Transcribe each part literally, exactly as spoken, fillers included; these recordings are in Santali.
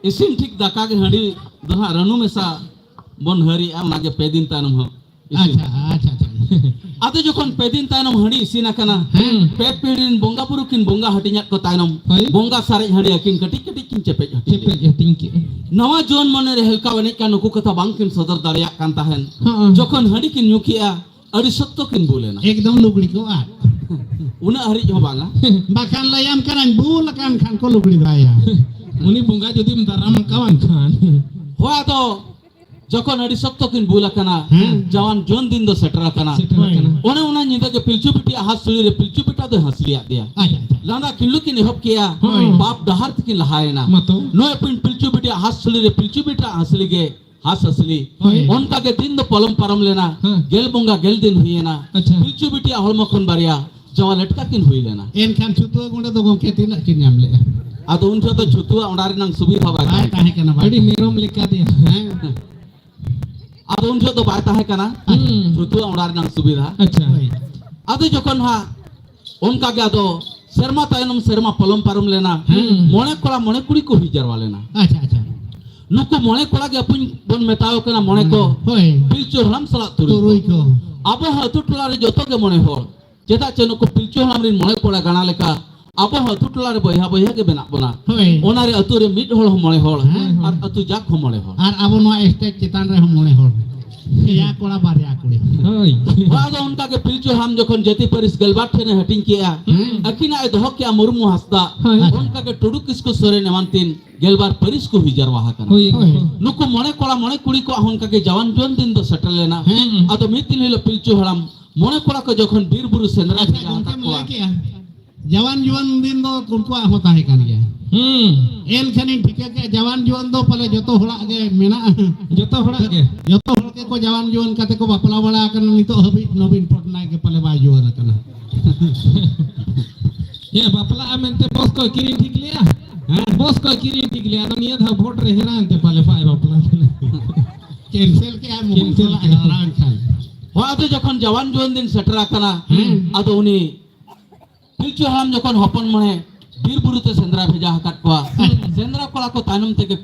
ᱤᱥᱤᱱ ᱴᱷᱤᱠ ᱫᱟᱠᱟ ᱜᱮ ᱦᱟᱺᱰᱤ ᱫᱚ ᱦᱟᱸᱜ ᱨᱟᱹᱱᱩ ᱢᱮᱥᱟ ᱵᱚᱱ ᱦᱟᱹᱨᱮᱜᱼᱟ, ᱚᱱᱟᱜᱮ ᱯᱮ ᱫᱤᱱ ᱛᱟᱭᱱᱚᱢ ᱦᱚᱸ ᱤᱥᱤᱱ᱾ ᱟᱪᱪᱷᱟ, ᱟᱪᱪᱷᱟ, ᱟᱪᱪᱷᱟ᱾ ᱟᱫᱚ ᱡᱚᱠᱷᱚᱱ ᱯᱮ ᱫᱤᱱ ᱛᱟᱭᱱᱚᱢ ᱦᱟᱺᱰᱤ ᱤᱥᱤᱱ ᱟᱠᱟᱱᱟ, ᱦᱮᱸ᱾ ᱯᱮ ᱯᱤᱲ ᱨᱤᱱ ᱵᱚᱸᱜᱟ ᱵᱩᱨᱩ ᱠᱤᱱ ᱵᱚᱸᱜᱟ ᱦᱟᱹᱴᱤᱧᱟᱫ ᱠᱚ ᱛᱟᱭᱱᱚᱢ, ᱦᱳᱭ᱾ ᱵᱚᱸᱜᱟ ᱥᱟᱨᱮᱡ ᱦᱟᱺᱰᱤ ᱟᱹᱠᱤᱱ ᱠᱟᱹᱴᱤᱡ ᱠᱟᱹᱴᱤᱡ ᱠᱤᱱ ᱪᱮᱯᱮᱡ ᱦᱟᱹᱴᱤᱧ ᱪᱮᱯᱮᱡ ᱦᱟᱹᱴᱤᱧ ᱠᱮᱫ᱾ ᱱᱟᱣᱟ ᱡᱩᱣᱟᱹᱱ ᱢᱚᱱᱮ ᱨᱮ ᱦᱮᱞᱠᱟᱣ ᱮᱱᱮᱡ ᱠᱟᱱ, ᱱᱩᱠᱩ ᱠᱟᱛᱷᱟ ᱵᱟᱝ ᱠᱤᱱ ᱥᱚᱫᱚᱨ ᱫᱟᱲᱮᱭᱟᱜ ᱠᱟᱱ ᱛᱟᱦᱮᱱ᱾ ᱦᱚᱸ᱾ ᱡᱚᱠᱷᱚᱱ ᱦᱟᱺᱰᱤ ᱠᱤᱱ ᱧᱩ ᱠᱮᱜᱼᱟ, ᱟᱹᱰᱤ ᱥᱚᱠᱛᱚ ᱠᱤᱱ ᱵᱩᱞ ᱮᱱᱟ᱾ ᱮᱠᱫᱚᱢ ᱞᱩᱜᱽᱲᱤ ᱠᱚ ᱟᱫ᱾ ᱩᱱᱟᱹᱜ ᱦᱟᱹᱨᱤᱡ ᱦᱚᱸ ᱵᱟᱝᱟ᱾ ᱵᱟᱠᱷᱟᱱ ᱞᱟᱹᱭᱟᱢ ᱠᱟᱹᱱᱟᱹᱧ, ᱵᱩᱞ ᱟᱠᱟᱱ ᱠᱷᱟᱱ ᱠᱚ ᱞᱩᱜᱽᱲᱤ ᱫᱚᱦᱚᱭᱟ᱾ ᱩᱱᱤ ᱵᱚᱸᱜᱟ ᱡᱩᱫᱤᱢ ᱫᱟᱨᱟᱢ ᱟᱠᱟᱣᱟᱱ ᱠᱷᱟᱱ᱾ ᱦᱳᱭ, ᱟᱫᱚ ᱡᱚᱠᱷᱚᱱ ᱟᱹᱰᱤ ᱥᱚᱠᱛᱚ ᱠᱤᱱ ᱵᱩᱞ ᱟᱠᱟᱱᱟ, ᱦᱮᱸ᱾ ᱡᱟᱣᱟᱱ ᱡᱩᱣᱟᱹᱱ ᱫᱤᱱ ᱫᱚ ᱥᱮᱴᱮᱨ ᱟᱠᱟᱱᱟ᱾ ᱥᱮᱴᱮᱨ ᱟᱠᱟᱱᱟ᱾ ᱚᱱᱮ ᱚᱱᱟ ᱧᱤᱫᱟᱹ ᱜᱮ ᱯᱤᱞᱪᱩ ᱵᱤᱴᱤᱭᱟᱜ ᱦᱟᱸᱥ ᱥᱩᱲᱤ ᱨᱮ ᱯᱤᱞᱪᱩ ᱵᱮᱴᱟ ᱫᱚᱭ ᱦᱟᱸᱥᱞᱤᱭᱟᱫ ᱫᱮᱭᱟ᱾ ᱟᱪᱪᱷᱟ, ᱟᱪᱪᱷᱟ᱾ ᱞᱟᱸᱫᱟ ᱠᱤᱞᱞᱩ ᱠᱤᱱ ᱮᱦᱚᱵ ᱠᱮᱜᱼᱟ, ᱦᱳᱭ᱾ ᱵᱟᱯ ᱰᱟᱦᱟᱨ ᱛᱮᱠᱤᱱ ᱞᱟᱦᱟᱭᱮᱱᱟ᱾ ᱢᱟᱛᱚ᱾ ᱱᱚᱜᱼᱚᱭ ᱯᱤᱞᱪᱩ ᱵᱤᱴᱤᱭᱟᱜ ᱦᱟᱸᱥ ᱥᱩᱲᱤ ᱨᱮ ᱯᱤᱞᱪᱩ ᱵᱮᱴᱟ ᱦᱟᱸᱥᱞᱤ ᱜᱮ ᱦᱟᱸᱥ ᱦᱟᱸᱥᱞᱤ᱾ ᱦᱳᱭ᱾ ᱚᱱᱠᱟ ᱜᱮ ᱫᱤᱱ ᱫᱚ ᱯᱚᱞᱚᱢ ᱯᱟᱨᱚᱢ ᱞᱮᱱᱟ᱾ ᱦᱮᱸ᱾ ᱜᱮᱞ ᱵᱚᱸᱜᱟ ᱜᱮᱞ ᱫᱤᱱ ᱦᱩᱭᱮᱱᱟ᱾ ᱟᱪᱪᱷᱟ᱾ ᱯᱤᱞᱪᱩ ᱵᱤᱴᱤᱭᱟᱜ ᱦᱚᱲᱢᱚ ᱠᱷᱚᱱ ᱵᱟᱨᱭᱟ ᱡᱟᱣᱟ ᱞᱮᱴᱠᱟ ᱠᱤᱱ ᱦᱩᱭ ᱞᱮᱱᱟ᱾ ᱮᱱᱠᱷᱟᱱ ᱪᱷᱩᱛᱩᱣᱟᱹ ᱜᱩᱸᱰᱟᱹ ᱫᱚ ᱜᱚᱢᱠᱮ ᱛᱤᱱᱟᱹᱜ ᱠᱤᱱ ᱧᱟᱢ ᱞᱮᱜᱼᱟ? ᱟᱫᱚ ᱩᱱ ᱡᱚᱦᱚᱜ ᱫᱚ ᱪᱷᱩᱛᱩᱣᱟᱹ ᱚᱲᱟᱜ ᱨᱮᱱᱟᱝ ᱥᱩᱵᱤᱫᱷᱟ ᱵᱟᱭ ᱵᱟᱭ ᱛᱟᱦᱮᱸ ᱠᱟᱱᱟ᱾ ᱛᱟᱦᱮᱸ ᱠᱟᱱᱟ, ᱵᱟᱭ ᱟᱹᱰᱤ ᱛᱟᱦᱮᱸ ᱠᱟᱱᱟ᱾ ᱢᱮᱨᱚᱢ ᱞᱮᱠᱟ ᱛᱮ᱾ ᱦᱮᱸ᱾ ᱟᱫᱚ ᱩᱱ ᱡᱚᱦᱚᱜ ᱫᱚ ᱵᱟᱭ ᱛᱟᱦᱮᱸ ᱠᱟᱱᱟ᱾ ᱦᱩᱸ᱾ ᱪᱷᱩᱛᱩᱣᱟᱹ ᱚᱲᱟᱜ ᱨᱮᱱᱟᱝ ᱥᱩᱵᱤᱫᱷᱟ᱾ ᱟᱪᱪᱷᱟ᱾ ᱦᱳᱭ᱾ ᱟᱫᱚ ᱡᱚᱠᱷᱚᱱ ᱦᱟᱸᱜ ᱚᱱᱠᱟ ᱜᱮ ᱟᱫᱚ ᱥᱮᱨᱢᱟ ᱛᱟᱭᱱᱚᱢ ᱥᱮᱨᱢᱟ ᱯᱚᱞᱚᱢ ᱯᱟᱨᱚᱢ ᱞᱮᱱᱟ᱾ ᱦᱩᱸ᱾ ᱢᱚᱬᱮ ᱠᱚᱲᱟ ᱢᱚᱬᱮ ᱠᱩᱲᱤ ᱠᱚ ᱦᱩᱭ ᱡᱟᱨᱣᱟ ᱞᱮᱱᱟ᱾ ᱟᱪᱪᱷᱟ, ᱟᱪᱪᱷᱟ᱾ ᱱᱩᱠᱩ ᱢᱚᱬᱮ ᱠᱚᱲᱟ ᱜᱮ ᱟᱯᱩᱧ ᱵᱚᱱ ᱢᱮᱛᱟᱣ ᱠᱟᱱᱟ, ᱢᱚᱬᱮ ᱠᱚ ᱦᱳᱭ᱾ ᱯᱤᱞᱪᱩ ᱦᱟᱲᱟᱢ ᱥᱟᱞᱟᱜ ᱛᱩᱨᱩᱭ ᱛᱩᱨᱩᱭ ᱠᱚ᱾ ᱠᱚ᱾ ᱟᱵᱚ ᱦᱚᱸ ᱟᱹᱛᱩ ᱴᱚᱞᱟ ᱨᱮ ᱡᱚᱛᱚ ᱜᱮ ᱢᱚᱬᱮ ᱦᱚᱲ᱾ ᱪᱮᱫᱟᱜ ᱪᱮ ᱱᱩᱠᱩ ᱯᱤᱞᱪᱩ ᱦᱟᱲᱟᱢ ᱨᱤᱱ ᱢᱚᱬᱮ ᱠᱚᱲᱟ ᱜᱟᱬᱟ ᱞᱮᱠᱟ ᱟᱵᱚ ᱦᱚᱸ ᱟᱹᱛᱩ ᱴᱚᱞᱟ ᱨᱮ ᱵᱚᱭᱦᱟ ᱵᱚᱭᱦᱟ ᱜᱮ ᱢᱮᱱᱟᱜ ᱵᱚᱱᱟ᱾ ᱦᱳᱭ᱾ ᱚᱱᱟ ᱨᱮ ᱟᱹᱛᱩ ᱨᱮ ᱢᱤᱫ ᱦᱚᱲ ᱦᱚᱸ ᱢᱚᱬᱮ ᱦᱚᱲ, ᱦᱮᱸ, ᱦᱳᱭ᱾ ᱟᱨ ᱟᱹᱛᱩ ᱡᱟᱠ ᱦᱚᱸ ᱢᱚᱬᱮ ᱦᱚᱲ᱾ ᱟᱨ ᱟᱵᱚ ᱱᱚᱣᱟ stage ᱪᱮᱛᱟᱱ ᱨᱮᱦᱚᱸ ᱢᱚᱬᱮ ᱦᱚᱲ᱾ ᱯᱮᱭᱟ ᱠᱚᱲᱟ, ᱵᱟᱨᱭᱟ ᱠᱩᱲᱤ᱾ ᱦᱳᱭ᱾ ᱦᱳᱭ, ᱟᱫᱚ ᱚᱱᱠᱟ ᱜᱮ ᱯᱤᱞᱪᱩ ᱦᱟᱲᱟᱢ ᱡᱚᱠᱷᱚᱱ ᱡᱟᱹᱛᱤ ᱯᱟᱹᱨᱤᱥ ᱜᱮᱞᱵᱟᱨ ᱴᱷᱮᱱ ᱮ ᱦᱟᱹᱴᱤᱧ ᱠᱮᱜᱼᱟ, ᱦᱮᱸ᱾ ᱟᱹᱠᱤᱱᱟᱜ ᱮ ᱫᱚᱦᱚ ᱠᱮᱜᱼᱟ ᱢᱩᱨᱢᱩ ᱦᱟᱸᱥᱫᱟ, ᱦᱳᱭ᱾ ᱚᱱᱠᱟ ᱜᱮ ᱴᱩᱰᱩ ᱠᱤᱥᱠᱩ ᱥᱚᱨᱮᱱ ᱮᱢᱟᱱ ᱛᱤᱱ ᱜᱮᱞᱵᱟᱨ ᱯᱟᱹᱨᱤᱥ ᱠᱚ ᱦᱩᱭ ᱡᱟᱨᱣᱟ ᱟᱠᱟᱱᱟ᱾ ᱦᱳᱭ᱾ ᱦᱳᱭ᱾ ᱱᱩᱠᱩ ᱢᱚᱬᱮ ᱠᱚᱲᱟ ᱢᱚᱬᱮ ᱠᱩᱲᱤ ᱠᱚᱣᱟᱜ ᱦᱚᱸ ᱚᱱᱠᱟ ᱜᱮ ᱡᱟᱣᱟᱱ ᱡᱩᱣᱟᱹᱱ ᱫᱤᱱ ᱫᱚ ᱥᱮᱴᱮᱨ ᱞᱮᱱᱟ᱾ ᱦᱮᱸ᱾ ᱟᱫᱚ ᱢᱤᱫ ᱫᱤᱱ ᱦᱤᱞᱳᱜ ᱯᱤᱞᱪᱩ ᱦᱟᱲᱟᱢ ᱢᱚᱬᱮ ᱠᱚᱲᱟ ᱠᱚ ᱡᱚᱠᱷᱚᱱ ᱵᱤᱨ ᱵᱩᱨᱩ ᱥᱮᱸᱫᱽᱨᱟ ᱟᱪᱪᱷᱟ, ᱠᱚ ᱪᱟᱞᱟᱣ ᱜᱚᱢᱠᱮᱢ ᱟᱠᱟᱫ ᱞᱟᱹᱭ ᱠᱚᱣᱟ᱾ ᱠᱮᱜᱼᱟ, ᱡᱟᱣᱟᱱ ᱡᱩᱣᱟᱹᱱ ᱫᱤᱱ ᱫᱚ ᱩᱱᱠᱩᱣᱟᱜ ᱦᱚᱸ ᱛᱟᱦᱮᱸ ᱠᱟᱱ ᱜᱮᱭᱟ᱾ ᱦᱩᱸ᱾ ᱮᱱᱠᱷᱟᱱᱤᱧ ᱴᱷᱤᱠᱟᱹ ᱠᱮᱜᱼᱟ, ᱡᱟᱣᱟᱱ ᱡᱩᱣᱟᱹᱱ ᱫᱚ ᱯᱟᱞᱮ ᱡᱚᱛᱚ ᱦᱚᱲᱟᱜ ᱜᱮ ᱢᱮᱱᱟᱜᱼᱟ᱾ ᱡᱚᱛᱚ ᱦᱚᱲᱟᱜ ᱜᱮ᱾ ᱡᱚᱛᱚ ᱦᱚᱲ ᱜᱮᱠᱚ ᱡᱟᱣᱟᱱ ᱡᱩᱣᱟᱹᱱ ᱠᱟᱛᱮ ᱠᱚ ᱵᱟᱯᱞᱟ ᱵᱟᱲᱟ ᱟᱠᱟᱱᱟ, ᱱᱤᱛᱚᱜ ᱦᱟᱹᱵᱤᱡ ᱱᱚᱵᱤᱱ ᱯᱚᱴᱱᱟᱭᱮᱠ ᱜᱮ ᱯᱟᱞᱮ ᱵᱟᱭ ᱡᱩᱣᱟᱹᱱ ᱟᱠᱟᱱᱟ᱾ ᱭᱟ, ᱵᱟᱯᱞᱟᱜᱼᱟ ᱢᱮᱱᱛᱮ ᱵᱚᱥ ᱠᱚ ᱠᱤᱨᱤᱧ ᱴᱷᱤᱠ ᱞᱮᱜᱼᱟ᱾ ᱦᱮᱸ᱾ ᱵᱚᱥ ᱠᱚ ᱠᱤᱨᱤᱧ ᱴᱷᱤᱠ ᱞᱮᱜᱼᱟ, ᱟᱫᱚ ᱱᱤᱭᱟᱹ ᱫᱷᱟᱣ ᱵᱷᱳᱴ ᱨᱮ ᱦᱮᱨᱟ ᱮᱱᱛᱮ ᱯᱟᱞᱮ ᱵᱟᱭ ᱵᱟᱯᱞᱟ ᱞᱮᱱᱟ᱾ ᱠᱮᱱᱥᱮᱞ ᱠᱮᱜᱼᱟᱭ, ᱢᱚᱦᱚᱱ ᱠᱮᱱᱥᱮᱞ ᱥᱟᱞᱟᱜ ᱠᱮᱜᱼᱟᱭ᱾ ᱡᱷᱟᱜᱽᱲᱟ ᱮᱱ ᱠᱷᱟᱱ᱾ ᱦᱚᱸ, ᱟᱫᱚ ᱡᱚᱠᱷᱚᱱ ᱡᱟᱣᱟᱱ ᱡᱩᱣᱟᱹᱱ ᱫᱤᱱ ᱥᱮᱴᱮᱨ ᱟᱠᱟᱱᱟ, ᱦᱮᱸ᱾ ᱟᱫᱚ ᱩᱱᱤ ᱯᱤᱞᱪᱩ ᱦᱟᱲᱟᱢ ᱡᱚᱠᱷᱚᱱ ᱦᱚᱯᱚᱱ ᱢᱚᱬᱮ ᱵᱤᱨ ᱵᱩᱨᱩ ᱛᱮ ᱥᱮᱸᱫᱽᱨᱟ ᱵᱷᱮᱡᱟ ᱟᱠᱟᱫ ᱠᱚᱣᱟ᱾ ᱦᱩᱸ᱾ ᱥᱮᱸᱫᱽᱨᱟ ᱠᱚᱲᱟ ᱠᱚ ᱛᱟᱭᱱᱚᱢ ᱛᱮᱜᱮ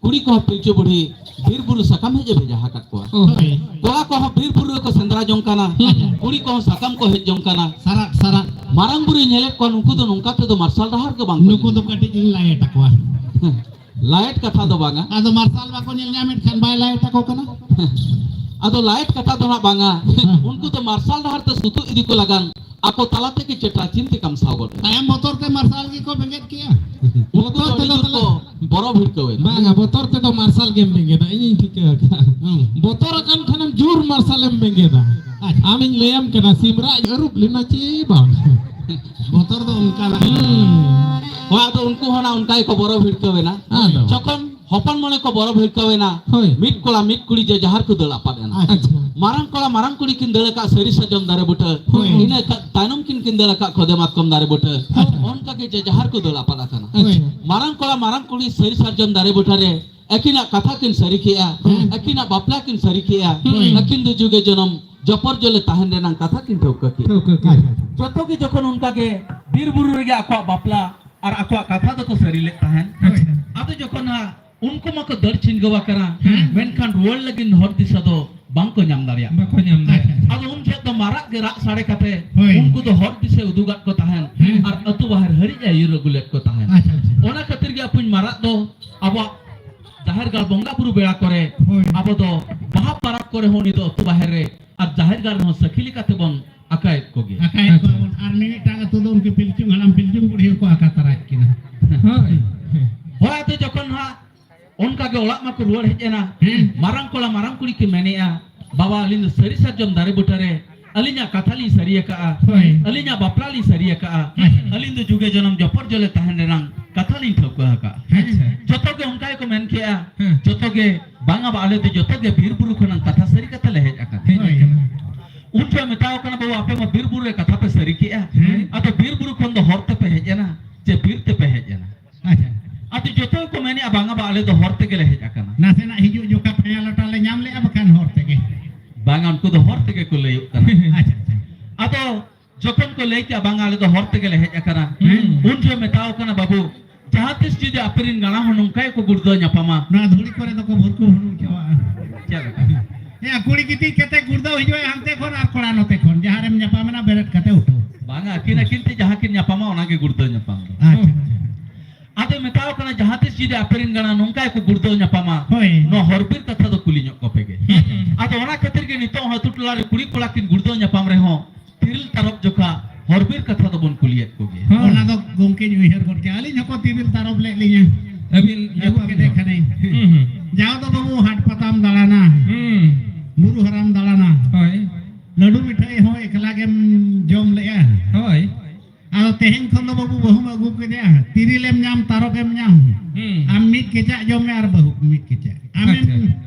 ᱠᱩᱲᱤ ᱠᱚᱦᱚᱸ ᱯᱤᱞᱪᱩ ᱵᱩᱲᱦᱤ ᱵᱤᱨ ᱵᱩᱨᱩ ᱥᱟᱠᱟᱢ ᱦᱮᱡ ᱮ ᱵᱷᱮᱡᱟ ᱟᱠᱟᱫ ᱠᱚᱣᱟ᱾ ᱦᱳᱭ᱾ ᱠᱚᱲᱟ ᱠᱚᱦᱚᱸ ᱵᱤᱨ ᱵᱩᱨᱩ ᱨᱮᱠᱚ ᱥᱮᱸᱫᱽᱨᱟ ᱡᱚᱝ ᱠᱟᱱᱟ᱾ ᱦᱩᱸ᱾ ᱠᱩᱲᱤ ᱠᱚᱦᱚᱸ ᱥᱟᱠᱟᱢ ᱠᱚ ᱦᱮᱡ ᱡᱚᱝ ᱠᱟᱱᱟ᱾ ᱥᱟᱨᱟᱜ, ᱥᱟᱨᱟᱜ᱾ ᱢᱟᱨᱟᱝ ᱵᱩᱨᱩᱭ ᱧᱮᱞᱮᱫ ᱠᱚᱣᱟ, ᱱᱩᱠᱩ ᱫᱚ ᱱᱚᱝᱠᱟ ᱛᱮᱫᱚ ᱢᱟᱨᱥᱟᱞ ᱰᱟᱦᱟᱨ ᱜᱮ ᱵᱟᱝ ᱠᱚ ᱱᱩᱠᱩ ᱫᱚ ᱧᱮᱞᱟ᱾ ᱠᱟᱹᱴᱤᱡ ᱤᱧ ᱞᱟᱭᱮᱴ ᱟᱠᱚᱣᱟ᱾ ᱞᱟᱭᱮᱴ ᱠᱟᱛᱷᱟ ᱫᱚ ᱵᱟᱝᱟ᱾ ᱟᱫᱚ ᱢᱟᱨᱥᱟᱞ ᱵᱟᱠᱚ ᱧᱮᱞ ᱧᱟᱢᱮᱫ ᱠᱷᱟᱱ ᱵᱟᱭ ᱞᱟᱭᱮᱴ ᱟᱠᱚ ᱠᱟᱱᱟ? ᱟᱫᱚ ᱞᱟᱭᱮᱴ ᱠᱟᱛᱷᱟ ᱫᱚ ᱦᱟᱸᱜ ᱵᱟᱝᱟ᱾ ᱦᱮᱸ᱾ ᱩᱱᱠᱩ ᱫᱚ ᱢᱟᱨᱥᱟᱞ ᱰᱟᱦᱟᱨ ᱛᱮ ᱥᱩᱛᱩᱜ ᱤᱫᱤ ᱠᱚ ᱞᱟᱜᱟᱱ ᱟᱠᱚ ᱛᱟᱞᱟ ᱛᱮᱜᱮ ᱪᱮᱴᱨᱟ ᱪᱤᱱᱛᱤ ᱠᱟᱢᱥᱟᱣ ᱜᱚᱫ ᱮᱱᱟ᱾ ᱛᱟᱭᱚᱢ ᱵᱚᱛᱚᱨ ᱛᱮ ᱢᱟᱨᱥᱟᱞ ᱜᱮᱠᱚ ᱵᱮᱸᱜᱮᱫ ᱠᱮᱜᱼᱟ᱾ ᱩᱱᱠᱩ ᱵᱚᱛᱚᱨ ᱫᱚ ᱛᱮᱫᱚ ᱟᱹᱰᱤ ᱡᱳᱨ ᱛᱟᱞᱟ ᱠᱚ ᱵᱚᱨᱚ ᱵᱷᱤᱲᱠᱟᱹᱣ ᱮᱱᱟ᱾ ᱵᱟᱝᱟ, ᱵᱚᱛᱚᱨ ᱛᱮᱫᱚ ᱢᱟᱨᱥᱟᱞ ᱜᱮᱢ ᱵᱮᱸᱜᱮᱫᱟ, ᱤᱧᱤᱧ ᱴᱷᱤᱠᱟᱹ ᱟᱠᱟᱫᱼᱟ᱾ ᱦᱩᱸ᱾ ᱵᱚᱛᱚᱨ ᱟᱠᱟᱱ ᱠᱷᱟᱱᱮᱢ ᱡᱳᱨ ᱢᱟᱨᱥᱟᱞᱮᱢ ᱵᱮᱸᱜᱮᱫᱟ᱾ ᱟᱪᱪᱷᱟ᱾ ᱟᱢᱤᱧ ᱞᱟᱹᱭᱟᱢ ᱠᱟᱱᱟ, ᱥᱤᱢᱨᱟᱜ ᱟᱹᱨᱩᱵ ᱞᱮᱱᱟ ᱪᱮ ᱵᱟᱝ? ᱵᱚᱛᱚᱨ ᱫᱚ ᱚᱱᱠᱟ ᱞᱮᱠᱟ᱾ ᱦᱩᱸ᱾ ᱦᱳᱭ, ᱟᱫᱚ ᱩᱱᱠᱩ ᱦᱚᱸ ᱚᱱᱟ ᱚᱱᱠᱟ ᱜᱮᱠᱚ ᱵᱚᱨᱚ ᱵᱷᱤᱲᱠᱟᱹᱣ ᱮᱱᱟ᱾ ᱟᱫᱚ? ᱡᱚᱠᱷᱚᱱ ᱦᱚᱯᱚᱱ ᱢᱚᱱᱮ ᱠᱚ ᱵᱚᱨᱚ ᱵᱷᱤᱲᱠᱟᱹᱣ ᱮᱱᱟ᱾ ᱦᱳᱭ᱾ ᱢᱤᱫ ᱠᱚᱲᱟ ᱢᱤᱫ ᱠᱩᱲᱤ ᱡᱮ ᱡᱟᱦᱟᱨ ᱠᱚ ᱫᱟᱹᱲ ᱟᱯᱟᱫ ᱮᱱᱟ᱾ ᱟᱪᱪᱷᱟ᱾ ᱢᱟᱨᱟᱝ ᱠᱚᱲᱟ ᱢᱟᱨᱟᱝ ᱠᱩᱲᱤ ᱠᱤᱱ ᱫᱟᱹᱲ ᱟᱠᱟᱫ ᱥᱟᱹᱨᱤ ᱥᱟᱨᱡᱚᱢ ᱫᱟᱨᱮ ᱵᱩᱴᱟᱹ᱾ ᱦᱳᱭ᱾ ᱤᱱᱟᱹ ᱠᱟ-, ᱛᱟᱭᱱᱚᱢ ᱠᱤᱱ ᱠᱤᱱ ᱫᱟᱹᱲ ᱟᱠᱟᱫ ᱠᱷᱚᱫᱮ ᱢᱟᱛᱠᱚᱢ ᱫᱟᱨᱮ ᱵᱩᱴᱟᱹ᱾ ᱟᱪᱪᱷᱟ᱾ ᱚᱱᱠᱟ ᱜᱮ ᱡᱮ ᱡᱟᱦᱟᱨ ᱠᱚ ᱫᱟᱹᱲ ᱟᱯᱟᱫ ᱟᱠᱟᱱᱟ᱾ ᱟᱪᱪᱷᱟ᱾ ᱢᱟᱨᱟᱝ ᱠᱚᱲᱟ ᱢᱟᱨᱟᱝ ᱠᱩᱲᱤ ᱥᱟᱹᱨᱤ ᱥᱟᱨᱡᱚᱢ ᱫᱟᱨᱮ ᱵᱩᱴᱟᱹ ᱨᱮ ᱟᱹᱠᱤᱱᱟᱜ ᱠᱟᱛᱷᱟ ᱠᱤᱱ ᱥᱟᱹᱨᱤ ᱠᱮᱜᱼᱟ᱾ ᱦᱩᱸ᱾ ᱟᱹᱠᱤᱱᱟᱜ ᱵᱟᱯᱞᱟ ᱠᱤᱱ ᱥᱟᱹᱨᱤ ᱠᱮᱜᱼᱟ᱾ ᱦᱩᱸ᱾ ᱟᱹᱠᱤᱱ ᱫᱚ ᱡᱩᱜᱮ ᱡᱚᱱᱚᱢ ᱡᱚᱯᱚᱨ ᱡᱚᱞᱮ ᱛᱟᱦᱮᱱ ᱨᱮᱱᱟᱝ ᱠᱟᱛᱷᱟ ᱠᱤᱱ ᱴᱷᱟᱹᱣᱠᱟᱹ ᱠᱮᱜᱼᱟ᱾ ᱴᱷᱟᱹᱣᱠᱟᱹ ᱠᱮᱜᱼᱟ᱾ ᱟᱪᱪᱷᱟ᱾ ᱡᱚᱛᱚ ᱜᱮ ᱡᱚᱠᱷᱚᱱ ᱚᱱᱠᱟ ᱜᱮ ᱵᱤᱨ ᱵᱩᱨᱩ ᱨᱮᱜᱮ ᱟᱠᱚᱣᱟᱜ ᱵᱟᱯᱞᱟ ᱟᱨ ᱟᱠᱚᱣᱟᱜ ᱠᱟᱛᱷᱟ ᱫᱚᱠᱚ ᱥᱟᱹᱨᱤ ᱞᱮᱫ ᱛᱟᱦᱮᱸᱱ᱾ ᱟᱪᱪᱷᱟ᱾ ᱟᱫᱚ ᱡᱚᱠᱷᱚᱱ ᱦᱟᱸᱜ ᱩᱱᱠᱩ ᱢᱟᱠᱚ ᱫᱟᱹᱲ ᱪᱷᱤᱱᱜᱟᱹᱣ ᱟᱠᱟᱱᱟ, ᱦᱮᱸ᱾ ᱢᱮᱱᱠᱷᱟᱱ ᱨᱩᱣᱟᱹᱲ ᱞᱟᱹᱜᱤᱫ ᱦᱚᱨ ᱫᱤᱥᱟᱹ ᱫᱚ ᱵᱟᱝ ᱠᱚ ᱧᱟᱢ ᱫᱟᱲᱮᱭᱟᱜ ᱠᱟᱱᱟ᱾ ᱵᱟᱠᱚ ᱧᱟᱢ ᱫᱟᱲᱮᱭᱟᱜ ᱠᱟᱱᱟ᱾ ᱟᱫᱚ ᱩᱱ ᱡᱚᱦᱚᱜ ᱫᱚ ᱢᱟᱨᱟᱜ ᱜᱮ ᱨᱟᱜ ᱥᱟᱰᱮ ᱠᱟᱛᱮ ᱦᱳᱭ᱾ ᱩᱱᱠᱩ ᱫᱚ ᱦᱚᱨ ᱫᱤᱥᱟᱹ ᱩᱫᱩᱜᱟᱫ ᱠᱚ ᱛᱟᱦᱮᱸᱱ ᱦᱮᱸ᱾ ᱟᱨ ᱟᱹᱛᱩ ᱵᱟᱦᱮᱨ ᱦᱟᱹᱨᱤᱡ ᱮ ᱟᱹᱭᱩᱨ ᱟᱹᱜᱩ ᱞᱮᱫ ᱠᱚ ᱛᱟᱦᱮᱸᱱ᱾ ᱟᱪᱪᱷᱟ, ᱟᱪᱪᱷᱟ᱾ ᱚᱱᱟ ᱠᱷᱟᱹᱛᱤᱨ ᱜᱮ ᱟᱯᱩᱧ ᱢᱟᱨᱟᱜ ᱫᱚ ᱟᱵᱚᱣᱟᱜ ᱡᱟᱦᱮᱨ ᱜᱟᱲ ᱵᱚᱸᱜᱟ ᱵᱩᱨᱩ ᱵᱮᱲᱟ ᱠᱚᱨᱮ ᱦᱳᱭ᱾ ᱟᱵᱚ ᱫᱚ ᱵᱟᱦᱟ ᱯᱟᱨᱟᱵᱽ ᱠᱚᱨᱮ ᱦᱚᱸ ᱩᱱᱤ ᱫᱚ ᱟᱹᱛᱩ ᱵᱟᱦᱮᱨ ᱨᱮ ᱟᱨ ᱡᱟᱦᱮᱨ ᱜᱟᱲ ᱨᱮᱦᱚᱸ ᱥᱟᱹᱠᱷᱤ ᱞᱮᱠᱟᱛᱮ ᱵᱚᱱ ᱟᱠᱟᱭᱮᱫ ᱠᱚᱜᱮᱭᱟ᱾ ᱟᱠᱟᱭᱮᱫ ᱟᱪᱪᱷᱟ᱾ ᱠᱚᱣᱟ ᱵᱚᱱ᱾ ᱟᱨ ᱢᱤᱢᱤᱫᱴᱟᱝ ᱟᱹᱛᱩ ᱫᱚ ᱩᱱᱠᱤᱱ ᱯᱤᱞᱪᱩ ᱦᱟᱲᱟᱢ ᱯᱤᱞᱪᱩ ᱵᱩᱲᱦᱤ ᱦᱚᱸᱠᱚ ᱟᱠᱟ ᱛᱟᱨᱟᱭᱮᱫ ᱠᱤᱱᱟ᱾ ᱦᱳᱭ᱾ ᱦᱳᱭ, ᱟᱫᱚ ᱡᱚᱠᱷᱚᱱ ᱦᱟᱸᱜ ᱚᱱᱠᱟ ᱜᱮ ᱚᱲᱟᱜ ᱢᱟᱠᱚ ᱨᱩᱣᱟᱹᱲ ᱦᱮᱡ ᱮᱱᱟ᱾ ᱦᱮᱸ᱾ ᱢᱟᱨᱟᱝ ᱠᱚᱲᱟ ᱢᱟᱨᱟᱝ ᱠᱩᱲᱤ ᱠᱤᱱ ᱢᱮᱱᱮᱜᱼᱟ, "ᱵᱟᱵᱟ, ᱟᱹᱞᱤᱧ ᱫᱚ ᱥᱟᱹᱨᱤ ᱥᱟᱨᱡᱚᱢ ᱫᱟᱨᱮ ᱵᱩᱴᱟᱹ ᱨᱮ ᱟᱹᱞᱤᱧᱟᱜ ᱠᱟᱛᱷᱟ ᱞᱤᱧ ᱥᱟᱹᱨᱤ ᱟᱠᱟᱜᱼᱟ᱾ ᱦᱳᱭ᱾ ᱟᱹᱞᱤᱧᱟᱜ ᱵᱟᱯᱞᱟ ᱞᱤᱧ ᱥᱟᱹᱨᱤ ᱟᱠᱟᱜᱼᱟ᱾ ᱦᱮᱸ᱾ ᱟᱹᱞᱤᱧ ᱫᱚ ᱡᱩᱜᱮ ᱡᱚᱱᱚᱢ ᱡᱚᱯᱚᱨ ᱡᱚᱞᱮ ᱛᱟᱦᱮᱱ ᱨᱮᱱᱟᱝ ᱠᱟᱛᱷᱟ ᱞᱤᱧ ᱴᱷᱟᱹᱣᱠᱟᱹ ᱟᱠᱟᱜᱼᱟ᱾" ᱟᱪᱪᱷᱟ᱾ ᱡᱚᱛᱚ ᱜᱮ ᱚᱱᱠᱟ ᱜᱮᱠᱚ ᱢᱮᱱ ᱠᱮᱜᱼᱟ᱾ ᱦᱮᱸ᱾ ᱡᱚᱛᱚ ᱜᱮ, "ᱵᱟᱝᱟ ᱵᱟ, ᱟᱞᱮ ᱫᱚ ᱡᱚᱛᱚ ᱜᱮ ᱵᱤᱨ ᱵᱩᱨᱩ ᱠᱷᱚᱱᱟᱝ ᱠᱟᱛᱷᱟ ᱥᱟᱹᱨᱤ ᱠᱟᱛᱷᱟ ᱞᱮ ᱦᱮᱡ ᱟᱠᱟᱱᱟ᱾" ᱦᱮᱡ ᱦᱳᱭ᱾ ᱟᱠᱟᱱᱟ᱾ ᱩᱱ ᱡᱚᱦᱚᱜ ᱢᱮᱛᱟᱣ ᱠᱟᱱᱟ, "ᱵᱟᱹᱵᱩ, ᱟᱯᱮ ᱢᱟ ᱵᱤᱨ ᱵᱩᱨᱩ ᱨᱮ ᱠᱟᱛᱷᱟ ᱯᱮ ᱥᱟᱹᱨᱤ ᱠᱮᱜᱼᱟ᱾ ᱦᱮᱸ᱾ ᱟᱫᱚ ᱵᱤᱨ ᱵᱩᱨᱩ ᱠᱷᱚᱱ ᱫᱚ ᱦᱚᱨ ᱛᱮᱯᱮ ᱦᱮᱡ ᱮᱱᱟ ᱪᱮ ᱵᱤᱨ ᱛᱮᱯᱮ ᱦᱮᱡ ᱮᱱᱟ?" ᱟᱪᱪᱷᱟ᱾ ᱟᱫᱚ ᱡᱚᱛᱚ ᱜᱮᱠᱚ ᱢᱮᱱᱮᱜᱼᱟ, "ᱵᱟᱝᱟ ᱵᱟ, ᱟᱞᱮ ᱫᱚ ᱦᱚᱨ ᱛᱮᱜᱮ ᱞᱮ ᱦᱮᱡ ᱟᱠᱟᱱᱟ᱾ ᱱᱟᱥᱮᱱᱟᱜ ᱦᱤᱡᱩᱜ ᱡᱚᱠᱷᱟ ᱯᱮᱭᱟ ᱞᱚᱴᱟ ᱞᱮ ᱧᱟᱢ ᱞᱮᱜᱼᱟ, ᱵᱟᱠᱷᱟᱱ ᱦᱚᱨ ᱛᱮᱜᱮ᱾" ᱵᱟᱝᱟ, ᱩᱱᱠᱩ ᱫᱚ ᱦᱚᱨ ᱛᱮᱜᱮ ᱠᱚ ᱞᱟᱹᱭᱚᱜ ᱠᱟᱱᱟ᱾ ᱟᱪᱪᱷᱟ, ᱟᱪᱪᱷᱟ᱾ ᱟᱫᱚ ᱡᱚᱠᱷᱚᱱ ᱠᱚ ᱞᱟᱹᱭ ᱠᱮᱜᱼᱟ, "ᱵᱟᱝᱟ, ᱟᱞᱮ ᱫᱚ ᱦᱚᱨ ᱛᱮᱜᱮ ᱞᱮ ᱦᱮᱡ ᱟᱠᱟᱱᱟ," ᱦᱩᱸ᱾ ᱩᱱ ᱡᱚᱦᱚᱜ ᱢᱮᱛᱟᱣ ᱠᱟᱱᱟ, "ᱵᱟᱹᱵᱩ, ᱡᱟᱦᱟᱸ ᱛᱤᱥ ᱡᱩᱫᱤ ᱟᱯᱮ ᱨᱮᱱ ᱜᱟᱬᱟ ᱦᱚᱸ ᱱᱚᱝᱠᱟ ᱜᱮᱠᱚ ᱜᱩᱲᱫᱟᱹᱣ ᱧᱟᱯᱟᱢᱟ," ᱱᱚᱣᱟ ᱫᱷᱩᱲᱤ ᱠᱚᱨᱮ ᱫᱚᱠᱚ ᱵᱷᱩᱨᱠᱩ ᱵᱷᱩᱲᱩᱝ ᱪᱟᱵᱟᱜᱼᱟ᱾ ᱪᱮᱫ ᱞᱮᱠᱟ? ᱦᱮᱸ, ᱠᱩᱲᱤ ᱜᱤᱛᱤᱡ ᱠᱟᱛᱮ ᱜᱩᱲᱫᱟᱹᱣ ᱦᱤᱡᱩᱜᱼᱟᱭ ᱦᱟᱱᱛᱮ ᱠᱷᱚᱱ ᱟᱨ ᱠᱚᱲᱟ ᱱᱚᱛᱮ ᱠᱷᱚᱱ, ᱡᱟᱦᱟᱸ ᱨᱮᱢ ᱧᱟᱯᱟᱢ ᱮᱱᱟ ᱵᱮᱨᱮᱫ ᱠᱟᱛᱮ ᱩᱴᱷᱟᱹᱣ᱾ ᱵᱟᱝᱟ, ᱟᱹᱠᱤᱱ ᱟᱹᱠᱤᱱ ᱛᱮ ᱡᱟᱦᱟᱸ ᱠᱤᱱ ᱧᱟᱯᱟᱢᱟ ᱚᱱᱟ ᱜᱮ ᱜᱩᱲᱫᱟᱹᱣ ᱧᱟᱯᱟᱢ ᱫᱚ᱾ ᱟᱪᱪᱷᱟ, ᱟᱪᱪᱷᱟ᱾ ᱟᱫᱚ ᱢᱮᱛᱟᱣ ᱠᱟᱱᱟ, ᱡᱟᱦᱟᱸ ᱛᱤᱥ ᱡᱩᱫᱤ ᱟᱯᱮ ᱨᱮᱱ ᱜᱟᱬᱟ ᱱᱚᱝᱠᱟ ᱜᱮᱠᱚ ᱜᱩᱲᱫᱟᱹᱣ ᱧᱟᱯᱟᱢᱟ, ᱦᱳᱭ᱾ ᱱᱚᱣᱟ ᱦᱚᱨ ᱵᱤᱨ ᱠᱟᱛᱷᱟ ᱫᱚ ᱠᱩᱞᱤ ᱧᱚᱜ ᱠᱚᱯᱮ ᱜᱮ᱾ ᱦᱩᱸ᱾ ᱟᱫᱚ ᱚᱱᱟ ᱠᱷᱟᱹᱛᱤᱨ ᱜᱮ ᱱᱤᱛᱚᱜ ᱦᱚᱸ ᱟᱹᱛᱩ ᱴᱚᱞᱟ ᱨᱮ ᱠᱩᱲᱤ ᱠᱚᱲᱟ ᱠᱤᱱ ᱜᱩᱲᱫᱟᱹᱣ ᱧᱟᱯᱟᱢ ᱨᱮᱦᱚᱸ ᱛᱤᱨᱤᱞ ᱛᱟᱨᱚᱵ ᱡᱚᱠᱷᱟ ᱦᱚᱨ ᱵᱤᱨ ᱠᱟᱛᱷᱟ ᱫᱚᱵᱚᱱ ᱠᱩᱞᱤᱭᱮᱫ ᱠᱚᱜᱮ᱾ ᱦᱳᱭ᱾ ᱚᱱᱟ ᱫᱚ ᱜᱚᱝᱠᱮᱧ ᱩᱭᱦᱟᱹᱨ ᱜᱚᱫ ᱠᱮᱜᱼᱟ, ᱟᱹᱞᱤᱧ ᱦᱚᱸᱠᱚ ᱛᱤᱨᱤᱞ ᱛᱟᱨᱚᱵ ᱞᱮᱫ ᱞᱤᱧᱟ᱾ ᱟᱹᱵᱤᱱ ᱟᱹᱜᱩ ᱧᱟᱯᱟᱢ ᱠᱮᱫᱮ ᱧᱚᱜ᱾ ᱠᱷᱟᱱᱤᱧ᱾ ᱦᱩᱸ, ᱦᱩᱸ᱾ ᱡᱟᱣ ᱫᱚ ᱵᱟᱹᱵᱩ ᱦᱟᱴ ᱯᱟᱛᱟᱢ ᱫᱟᱬᱟᱱᱟ, ᱦᱩᱸ᱾ ᱵᱩᱨᱩ ᱦᱟᱨᱟᱢ ᱫᱟᱬᱟᱱᱟ, ᱦᱳᱭ᱾ ᱞᱟᱹᱰᱩ ᱢᱤᱴᱷᱟᱹᱭ ᱦᱚᱸ ᱮᱠᱞᱟ ᱜᱮᱢ ᱡᱚᱢ ᱞᱮᱜᱼᱟ᱾ ᱦᱳᱭ᱾ ᱟᱫᱚ ᱛᱮᱦᱮᱧ ᱠᱷᱚᱱ ᱫᱚ ᱵᱟᱹᱵᱩ ᱵᱟᱹᱦᱩᱢ ᱟᱹᱜᱩ ᱠᱮᱫᱮᱭᱟ, ᱛᱤᱨᱤᱞᱮᱢ ᱧᱟᱢ, ᱛᱟᱨᱚᱵ ᱮᱢ ᱧᱟᱢ᱾ ᱦᱩᱸ᱾ ᱟᱢ ᱢᱤᱫ ᱠᱮᱪᱟᱜ ᱡᱚᱢ ᱢᱮ ᱟᱨ ᱵᱟᱹᱦᱩ ᱢᱤᱫ ᱠᱮᱪᱟᱜ᱾ ᱟᱢᱮᱢ ᱟᱪᱪᱷᱟ᱾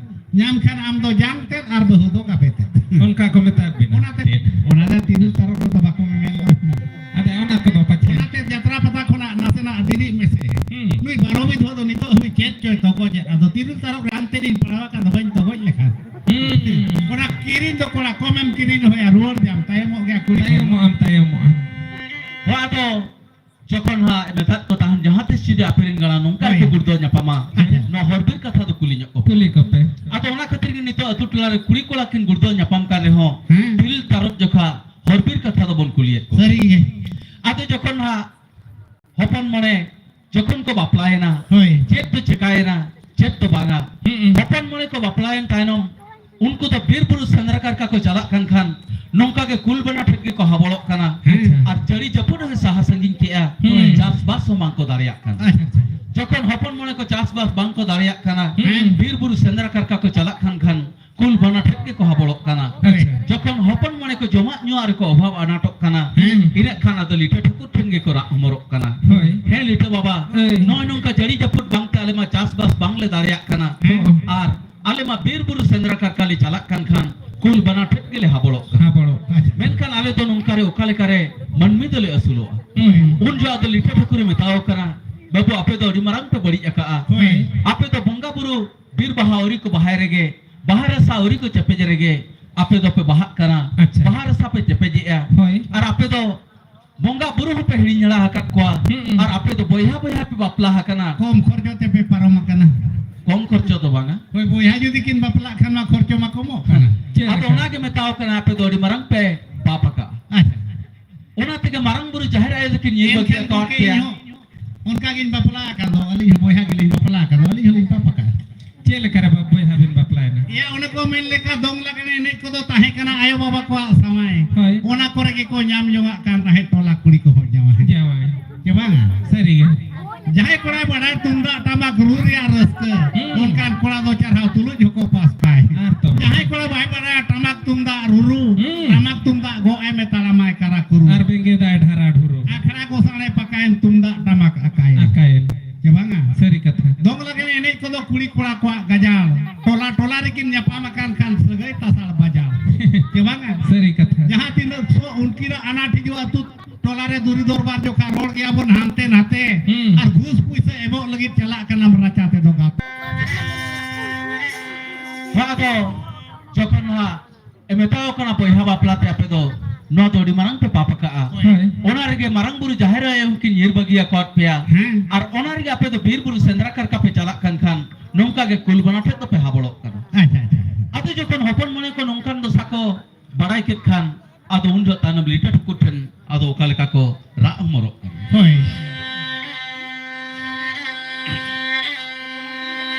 ᱧᱟᱢ ᱠᱷᱟᱱ ᱟᱢ ᱫᱚ ᱡᱟᱝ ᱛᱮᱫ ᱟᱨ ᱵᱟᱹᱦᱩ ᱫᱚ ᱜᱟᱵᱮ ᱛᱮᱫ᱾ ᱚᱱᱠᱟ ᱠᱚ ᱢᱮᱛᱟ ᱵᱤᱱᱟ᱾ ᱚᱱᱟᱛᱮ, ᱚᱱᱟ ᱫᱚ ᱛᱤᱨᱤᱞ ᱛᱟᱨᱚᱵ ᱨᱮᱫᱚ ᱵᱟᱠᱚ ᱢᱮᱢᱮᱱ ᱫᱚ᱾ ᱟᱫᱚ ᱚᱱᱟ ᱠᱚᱫᱚ ᱯᱟᱪᱷᱮ᱾ ᱚᱱᱟᱛᱮ ᱡᱟᱛᱨᱟ ᱯᱟᱛᱟ ᱠᱷᱚᱱᱟᱜ ᱱᱟᱥᱮᱱᱟᱜ ᱫᱮᱨᱤᱜ ᱢᱮᱥᱮ᱾ ᱦᱩᱸ᱾ ᱱᱩᱭ ᱵᱟᱨᱚ ᱵᱤᱫᱷᱟᱹ ᱫᱚ ᱱᱤᱛᱚᱜ ᱦᱟᱹᱵᱤᱡ ᱪᱮᱫ ᱪᱚᱭ ᱛᱚᱜᱚᱡᱮᱫ᱾ ᱟᱫᱚ ᱛᱤᱨᱤᱞ ᱛᱟᱨᱚᱵ ᱨᱮ ᱟᱢ ᱛᱮᱫ ᱤᱧ ᱯᱟᱲᱟᱣ ᱟᱠᱟᱱ ᱫᱚ ᱵᱟᱹᱧ ᱛᱚᱜᱚᱡ ᱞᱮᱠᱷᱟᱱ᱾ ᱦᱩᱸ᱾ ᱚᱱᱟ ᱠᱤᱨᱤᱧ ᱫᱚ ᱠᱚᱲᱟ ᱠᱚᱢᱮᱢ ᱠᱤᱨᱤᱧ ᱨᱚᱦᱚᱭᱟ, ᱨᱩᱣᱟᱹᱲ ᱡᱟᱢ, ᱛᱟᱭᱚᱢᱚᱜ ᱜᱮᱭᱟ ᱠᱩᱲᱤ᱾ ᱛᱟᱭᱚᱢᱚᱜ ᱟᱢ, ᱛᱟᱭᱚᱢᱚᱜ ᱟᱢ᱾ ᱦᱚᱸ, ᱟᱫᱚ ᱡᱚᱠᱷᱚᱱ ᱦᱟᱸᱜ ᱢᱮᱛᱟᱫ ᱠᱚ ᱛᱟᱦᱮᱱ, ᱡᱟᱦᱟᱸ ᱛᱤᱥ ᱡᱩᱫᱤ ᱟᱯᱮ ᱨᱮᱱ ᱜᱟᱬᱟ ᱱᱚᱝᱠᱟ ᱦᱳᱭ᱾ ᱜᱮᱠᱚ ᱜᱩᱲᱫᱟᱹᱣ ᱧᱟᱯᱟᱢᱟ, ᱟᱪᱪᱷᱟ᱾ ᱱᱚᱣᱟ ᱦᱚᱨ ᱵᱤᱨ ᱠᱟᱛᱷᱟ ᱫᱚ ᱠᱩᱞᱤ ᱧᱚᱜ ᱠᱚᱯᱮ᱾ ᱠᱩᱞᱤ ᱠᱚᱯᱮ᱾ ᱟᱫᱚ ᱚᱱᱟ ᱠᱷᱟᱹᱛᱤᱨ ᱜᱮ ᱱᱤᱛᱚᱜ ᱟᱹᱛᱩ ᱴᱚᱞᱟ ᱨᱮ ᱠᱩᱲᱤ ᱠᱚᱲᱟ ᱠᱤᱱ ᱜᱩᱲᱫᱟᱹᱣ ᱧᱟᱯᱟᱢ ᱠᱟᱱ ᱨᱮᱦᱚᱸ, ᱦᱮᱸ᱾ ᱛᱤᱨᱤᱞ ᱛᱟᱨᱚᱵ ᱡᱚᱠᱷᱟ ᱦᱚᱨ ᱵᱤᱨ ᱠᱟᱛᱷᱟ ᱫᱚᱵᱚᱱ ᱠᱩᱞᱤᱭᱮᱫ ᱠᱚᱣᱟ᱾ ᱥᱟᱹᱨᱤ ᱜᱮ᱾ ᱟᱫᱚ ᱡᱚᱠᱷᱚᱱ ᱦᱟᱸᱜ ᱦᱚᱯᱚᱱ ᱢᱚᱬᱮ ᱡᱚᱠᱷᱚᱱ ᱠᱚ ᱵᱟᱯᱞᱟᱭᱮᱱᱟ, ᱦᱳᱭ᱾ ᱪᱮᱫ ᱫᱚ ᱪᱮᱠᱟᱭᱮᱱᱟ, ᱪᱮᱫ ᱫᱚ ᱵᱟᱝᱟ᱾ ᱦᱩᱸ, ᱦᱩᱸ᱾ ᱦᱚᱯᱚᱱ ᱢᱚᱬᱮ ᱠᱚ ᱵᱟᱯᱞᱟᱭᱮᱱ ᱛᱟᱭᱱᱚᱢ, ᱩᱱᱠᱩ ᱫᱚ ᱵᱤᱨ ᱵᱩᱨᱩ ᱥᱮᱸᱫᱽᱨᱟ ᱠᱟᱨᱠᱟ ᱠᱚ ᱪᱟᱞᱟᱜ ᱠᱟᱱ ᱠᱷᱟᱱ, ᱱᱚᱝᱠᱟ ᱜᱮ ᱠᱩᱞ ᱵᱟᱱᱟ ᱴᱷᱮᱱ ᱜᱮᱠᱚ ᱦᱟᱵᱚᱲᱚᱜ ᱠᱟᱱᱟ᱾ ᱟᱪᱪᱷᱟ᱾ ᱟᱨ ᱡᱟᱹᱲᱤ ᱡᱟᱹᱯᱩᱫ ᱦᱚᱸᱭ ᱥᱟᱦᱟ ᱥᱟᱺᱜᱤᱧ ᱠᱮᱜᱼᱟ, ᱦᱩᱸ᱾ ᱪᱟᱥᱵᱟᱥ ᱦᱚᱸ ᱵᱟᱝᱠᱚ ᱫᱟᱲᱮᱭᱟᱜ ᱠᱟᱱᱟ᱾ ᱟᱪᱪᱷᱟ, ᱟᱪᱪᱷᱟ᱾ ᱡᱚᱠᱷᱚᱱ ᱦᱚᱯᱚᱱ ᱢᱚᱬᱮ ᱠᱚ ᱪᱟᱥᱵᱟᱥ ᱵᱟᱝᱠᱚ ᱫᱟᱲᱮᱭᱟᱜ ᱠᱟᱱᱟ, ᱦᱩᱸ᱾ ᱵᱤᱨ ᱵᱩᱨᱩ ᱥᱮᱸᱫᱽᱨᱟ ᱠᱟᱨᱠᱟ ᱠᱚ ᱪᱟᱞᱟᱜ ᱠᱟᱱ ᱠᱷᱟᱱ, ᱠᱩᱞ ᱵᱟᱱᱟ ᱴᱷᱮᱱ ᱜᱮᱠᱚ ᱦᱟᱵᱚᱲᱚᱜ ᱠᱟᱱᱟ᱾ ᱟᱪᱪᱷᱟ᱾ ᱡᱚᱠᱷᱚᱱ ᱦᱚᱯᱚᱱ ᱢᱚᱬᱮ ᱠᱚ ᱡᱚᱢᱟᱜ ᱧᱩᱣᱟᱜ ᱨᱮᱠᱚ ᱚᱵᱷᱟᱵ ᱟᱱᱟᱴᱚᱜ ᱠᱟᱱᱟ, ᱦᱮᱸ᱾ ᱤᱱᱟᱹᱜ ᱠᱷᱟᱱ ᱟᱫᱚ ᱞᱤᱴᱟᱹ ᱴᱷᱟᱹᱠᱩᱨ ᱴᱷᱮᱱ ᱜᱮᱠᱚ ᱨᱟᱜ ᱦᱚᱢᱚᱨᱚᱜ ᱠᱟᱱᱟ᱾ ᱦᱳᱭ᱾ ᱦᱮᱸ ᱞᱤᱴᱟᱹ ᱵᱟᱵᱟ, ᱦᱳᱭ᱾ ᱱᱚᱜᱼᱚᱭ ᱱᱚᱝᱠᱟ ᱡᱟᱹᱲᱤ ᱡᱟᱹᱯᱩᱫ ᱵᱟᱝᱛᱮ ᱟᱞᱮ ᱢᱟ ᱪᱟᱥᱵᱟᱥ ᱵᱟᱝᱞᱮ ᱫᱟᱲᱮᱭᱟᱜ ᱠᱟᱱᱟ᱾ ᱦᱮᱸ᱾ ᱟᱨ ᱟᱞᱮ ᱢᱟ ᱵᱤᱨ ᱵᱩᱨᱩ ᱥᱮᱸᱫᱽᱨᱟ ᱠᱟᱨᱠᱟ ᱞᱮ ᱪᱟᱞᱟᱜ ᱠᱟᱱ ᱠᱷᱟᱱ ᱠᱩᱞ ᱵᱟᱱᱟ ᱴᱷᱮᱱ ᱜᱮᱞᱮ ᱦᱟᱵᱚᱲᱚᱜ ᱠᱟᱱᱟ᱾ ᱦᱟᱵᱚᱲᱚᱜ᱾ ᱟᱪᱪᱷᱟ᱾ ᱢᱮᱱᱠᱷᱟᱱ ᱟᱞᱮ ᱫᱚ ᱱᱚᱝᱠᱟ ᱨᱮ ᱚᱠᱟ ᱞᱮᱠᱟ ᱨᱮ ᱢᱟᱹᱱᱢᱤ ᱫᱚᱞᱮ ᱟᱹᱥᱩᱞᱚᱜᱼᱟ? ᱦᱳᱭ᱾ ᱩᱱ ᱡᱚᱦᱚᱜ ᱟᱫᱚ ᱞᱤᱴᱟᱹ ᱴᱷᱟᱹᱠᱩᱨᱮ ᱢᱮᱛᱟᱣ ᱠᱟᱱᱟ, "ᱵᱟᱹᱵᱩ, ᱟᱯᱮ ᱫᱚ ᱟᱹᱰᱤ ᱢᱟᱨᱟᱝ ᱯᱮ ᱵᱟᱹᱲᱤᱡ ᱟᱠᱟᱜᱼᱟ᱾ ᱦᱳᱭ᱾ ᱟᱯᱮ ᱫᱚ ᱵᱚᱸᱜᱟ ᱵᱩᱨᱩ ᱵᱤᱨ ᱵᱟᱦᱟ ᱟᱹᱣᱨᱤ ᱠᱚ ᱵᱟᱦᱟᱭ ᱨᱮᱜᱮ, ᱵᱟᱦᱟ ᱨᱟᱥᱟ ᱟᱹᱣᱨᱤ ᱠᱚ ᱪᱮᱯᱮᱡ ᱨᱮᱜᱮ, ᱟᱯᱮ ᱫᱚᱯᱮ ᱵᱟᱦᱟᱜ ᱠᱟᱱᱟ, ᱟᱪᱪᱷᱟ᱾ ᱵᱟᱦᱟ ᱨᱮᱥᱟ ᱯᱮ ᱪᱮᱯᱮᱡᱮᱜᱼᱟ᱾ ᱦᱳᱭ᱾ ᱟᱨ ᱟᱯᱮ ᱫᱚ ᱵᱚᱸᱜᱟ ᱵᱩᱨᱩ ᱦᱚᱸᱯᱮ ᱦᱤᱲᱤᱧ ᱦᱟᱲᱟ ᱟᱠᱟᱫ ᱠᱚᱣᱟ᱾ ᱦᱩᱸ᱾ ᱟᱨ ᱟᱯᱮ ᱫᱚ ᱵᱚᱭᱦᱟ ᱵᱚᱭᱦᱟ ᱯᱮ ᱵᱟᱯᱞᱟ ᱟᱠᱟᱱᱟ᱾ ᱠᱚᱢ ᱠᱷᱚᱨᱪᱚ ᱛᱮᱯᱮ ᱯᱟᱨᱚᱢ ᱟᱠᱟᱱᱟ᱾ ᱠᱚᱢ ᱠᱷᱚᱨᱪᱚ ᱫᱚ ᱵᱟᱝᱟ᱾ ᱦᱳᱭ, ᱵᱚᱭᱦᱟ ᱡᱩᱫᱤ ᱠᱤᱱ ᱵᱟᱯᱞᱟᱜ ᱠᱷᱟᱱ ᱢᱟ ᱠᱷᱚᱨᱪᱚ ᱢᱟ ᱠᱚᱢᱚᱜ ᱠᱟᱱᱟ᱾ ᱪᱮᱫ ᱟᱫᱚ ᱞᱮᱠᱟ? ᱚᱱᱟ ᱜᱮ ᱢᱮᱛᱟᱣ ᱠᱟᱱᱟ, ᱟᱯᱮ ᱫᱚ ᱟᱹᱰᱤ ᱢᱟᱨᱟᱝ ᱯᱮ ᱯᱟᱯ ᱟᱠᱟᱜᱼᱟ᱾ ᱟᱪᱪᱷᱟ᱾ ᱚᱱᱟ ᱛᱮᱜᱮ ᱢᱟᱨᱟᱝ ᱵᱩᱨᱩ ᱡᱟᱦᱮᱨ ᱟᱭᱳ ᱫᱚᱠᱤᱱ ᱧᱤᱨ ᱮᱱᱠᱷᱟᱱ ᱵᱟᱹᱜᱤ ᱟᱠᱟᱫ ᱜᱚᱢᱠᱮ, ᱯᱮᱭᱟ᱾ ᱤᱧ ᱦᱚᱸ ᱚᱱᱠᱟ ᱜᱤᱧ ᱵᱟᱯᱞᱟ ᱟᱠᱟᱱ ᱫᱚ, ᱟᱹᱞᱤᱧ ᱦᱚᱸ ᱵᱚᱭᱦᱟ ᱜᱮᱞᱤᱧ ᱵᱟᱯᱞᱟ ᱟᱠᱟᱱ ᱫᱚ, ᱟᱹᱞᱤᱧ ᱦᱚᱸᱞᱤᱧ ᱯᱟᱯ ᱟᱠᱟᱱ᱾ ᱪᱮᱫ ᱞᱮᱠᱟ ᱨᱮ ᱵᱟ-, ᱵᱚᱭᱦᱟ ᱵᱤᱱ ᱵᱟᱯᱞᱟᱭᱮᱱᱟ? ᱮᱭᱟ, ᱚᱱᱮ ᱠᱚ ᱢᱮᱱ ᱞᱮᱠᱟ, ᱫᱚᱝ ᱞᱟᱜᱽᱬᱮ ᱮᱱᱮᱡ ᱠᱚᱫᱚ ᱛᱟᱦᱮᱸ ᱠᱟᱱᱟ ᱟᱭᱳ ᱵᱟᱵᱟ ᱠᱚᱣᱟᱜ ᱥᱟᱶᱟᱭ᱾ ᱦᱳᱭ᱾ ᱚᱱᱟ ᱠᱚᱨᱮ ᱜᱮᱠᱚ ᱧᱟᱢ ᱡᱚᱝᱟᱜ ᱠᱟᱱ ᱛᱟᱦᱮᱸᱫ ᱴᱚᱞᱟ ᱠᱩᱲᱤ ᱠᱚᱦᱚᱸ ᱡᱟᱶᱟᱭ᱾ ᱡᱟᱶᱟᱭ᱾ ᱪᱮ ᱵᱟᱝᱟ? ᱥᱟᱹᱨᱤ ᱜᱮ᱾ ᱡᱟᱦᱟᱸᱭ ᱠᱚᱲᱟᱭ ᱵᱟᱲᱟᱭᱟ ᱛᱩᱢᱫᱟᱜ ᱴᱟᱢᱟᱠ ᱨᱩ ᱨᱮᱭᱟᱜ ᱨᱟᱹᱥᱠᱟᱹ, ᱦᱩᱸ᱾ ᱚᱱᱠᱟᱱ ᱠᱚᱲᱟ ᱫᱚ ᱪᱟᱨᱦᱟᱣ ᱛᱩᱞᱩᱡ ᱦᱚᱸᱠᱚ ᱯᱟᱥ ᱠᱟᱭ᱾ ᱟᱨ ᱛᱚ᱾ ᱡᱟᱦᱟᱸᱭ ᱠᱚᱲᱟ ᱵᱟᱭ ᱵᱟᱲᱟᱭᱟ ᱴᱟᱢᱟᱠ ᱛᱩᱢᱫᱟᱜ ᱨᱩᱨᱩ, ᱦᱩᱸ᱾ ᱴᱟᱢᱟᱠ ᱛᱩᱢᱫᱟᱜ ᱜᱚᱜ ᱮᱢ ᱢᱮᱛᱟᱲᱟᱢᱟᱭ ᱠᱟᱨᱟ ᱠᱩᱨᱩ᱾ ᱟᱨ ᱵᱮᱸᱜᱮᱫᱟᱭ ᱰᱷᱟᱨᱟ ᱰᱷᱩᱨᱩ᱾ ᱟᱠᱷᱲᱟ ᱜᱚᱥᱟᱬᱮ ᱯᱟᱠᱟᱭᱮᱱ ᱛᱩᱢᱫᱟᱜ ᱴᱟᱢᱟᱠ ᱟᱠᱟᱭᱮᱱ᱾ ᱟᱠᱟᱭᱮᱱ᱾ ᱪᱮ ᱵᱟᱝᱟ? ᱥᱟᱹᱨᱤ ᱠᱟᱛᱷᱟ᱾ ᱫᱚᱝ ᱞᱟᱜᱽᱬᱮ ᱮᱱᱮᱡ ᱠᱚᱫᱚ ᱠᱩᱲᱤ ᱠᱚᱲᱟ ᱠᱚᱣᱟᱜ ᱜᱟᱡᱟᱲ᱾ ᱴᱚᱞᱟ ᱴᱚᱞᱟ ᱨᱮᱠᱤᱱ ᱧᱟᱯᱟᱢ ᱟᱠᱟᱱ ᱠᱷᱟᱱ ᱥᱟᱹᱜᱟᱹᱭ ᱛᱟᱥᱟᱲ ᱵᱟᱡᱟᱲ᱾ ᱪᱮ ᱵᱟᱝᱟ? ᱥᱟᱹᱨᱤ ᱠᱟᱛᱷᱟ᱾ ᱡᱟᱦᱟᱸ ᱛᱤᱱᱟᱹᱜ ᱥᱚ ᱩᱱᱠᱤᱱᱟᱜ ᱟᱱᱟᱴ ᱦᱤᱡᱩᱜᱼᱟ, ᱟᱹᱛᱩ ᱴᱚᱞᱟ ᱨᱮ ᱫᱩᱨᱤ ᱫᱚᱨᱵᱟᱨ ᱡᱚᱠᱷᱟ ᱨᱚᱲ ᱜᱮᱭᱟ ᱵᱚᱱ ᱦᱟᱱᱛᱮ ᱱᱟᱛᱮ᱾ ᱦᱩᱸ᱾ ᱟᱨ ᱜᱷᱩᱥ ᱯᱩᱭᱥᱟᱹ ᱮᱢᱚᱜ ᱞᱟᱹᱜᱤᱫ ᱪᱟᱞᱟᱜ ᱠᱟᱱᱟᱢ ᱨᱟᱪᱟ ᱛᱮᱫᱚ ᱜᱟᱛᱮ᱾ ᱱᱚᱣᱟ ᱫᱚ ᱡᱚᱠᱷᱚᱱ ᱱᱚᱣᱟ ᱮ ᱢᱮᱛᱟᱣ ᱠᱟᱱᱟ, ᱵᱚᱭᱦᱟ ᱵᱟᱯᱞᱟ ᱛᱮ ᱟᱯᱮ ᱫᱚ ᱱᱚᱣᱟ ᱫᱚ ᱟᱹᱰᱤ ᱢᱟᱨᱟᱝ ᱯᱮ ᱯᱟᱯ ᱟᱠᱟᱜᱼᱟ᱾ ᱦᱳᱭ᱾ ᱚᱱᱟ ᱨᱮᱜᱮ ᱢᱟᱨᱟᱝ ᱵᱩᱨᱩ ᱡᱟᱦᱮᱨ ᱟᱭᱳ ᱩᱱᱠᱤᱱ ᱧᱤᱨ ᱵᱟᱹᱜᱤ ᱟᱠᱟᱫ ᱯᱮᱭᱟ᱾ ᱦᱮᱸ᱾ ᱟᱨ ᱚᱱᱟ ᱨᱮᱜᱮ ᱟᱯᱮ ᱫᱚ ᱵᱤᱨ ᱵᱩᱨᱩ ᱥᱮᱸᱫᱽᱨᱟ ᱠᱟᱨᱠᱟ ᱯᱮ ᱪᱟᱞᱟᱜ ᱠᱟᱱ ᱠᱷᱟᱱ ᱱᱚᱝᱠᱟ ᱜᱮ ᱠᱩᱞ ᱵᱟᱱᱟ ᱴᱷᱮᱡ ᱫᱚᱯᱮ ᱦᱟᱵᱚᱲᱚᱜ ᱠᱟᱱᱟ᱾ ᱟᱪᱪᱷᱟ, ᱟᱪᱪᱷᱟ᱾ ᱟᱫᱚ ᱡᱚᱠᱷᱚᱱ ᱦᱚᱯᱚᱱ ᱢᱚᱱᱮ ᱠᱚ ᱱᱚᱝᱠᱟᱱ ᱫᱚᱥᱟ ᱠᱚ ᱵᱟᱲᱟᱭ ᱠᱮᱫ ᱠᱷᱟᱱ, ᱟᱫᱚ ᱩᱱ ᱡᱚᱦᱚᱜ ᱛᱟᱭᱱᱚᱢ ᱞᱤᱴᱟᱹ ᱴᱷᱟᱹᱠᱩᱨ ᱴᱷᱮᱱ ᱟᱫᱚ ᱚᱠᱟ ᱞᱮᱠᱟ ᱠᱚ ᱨᱟᱜ ᱦᱚᱢᱚᱨᱚᱜ ᱠᱟᱱᱟ᱾ ᱦᱳᱭ᱾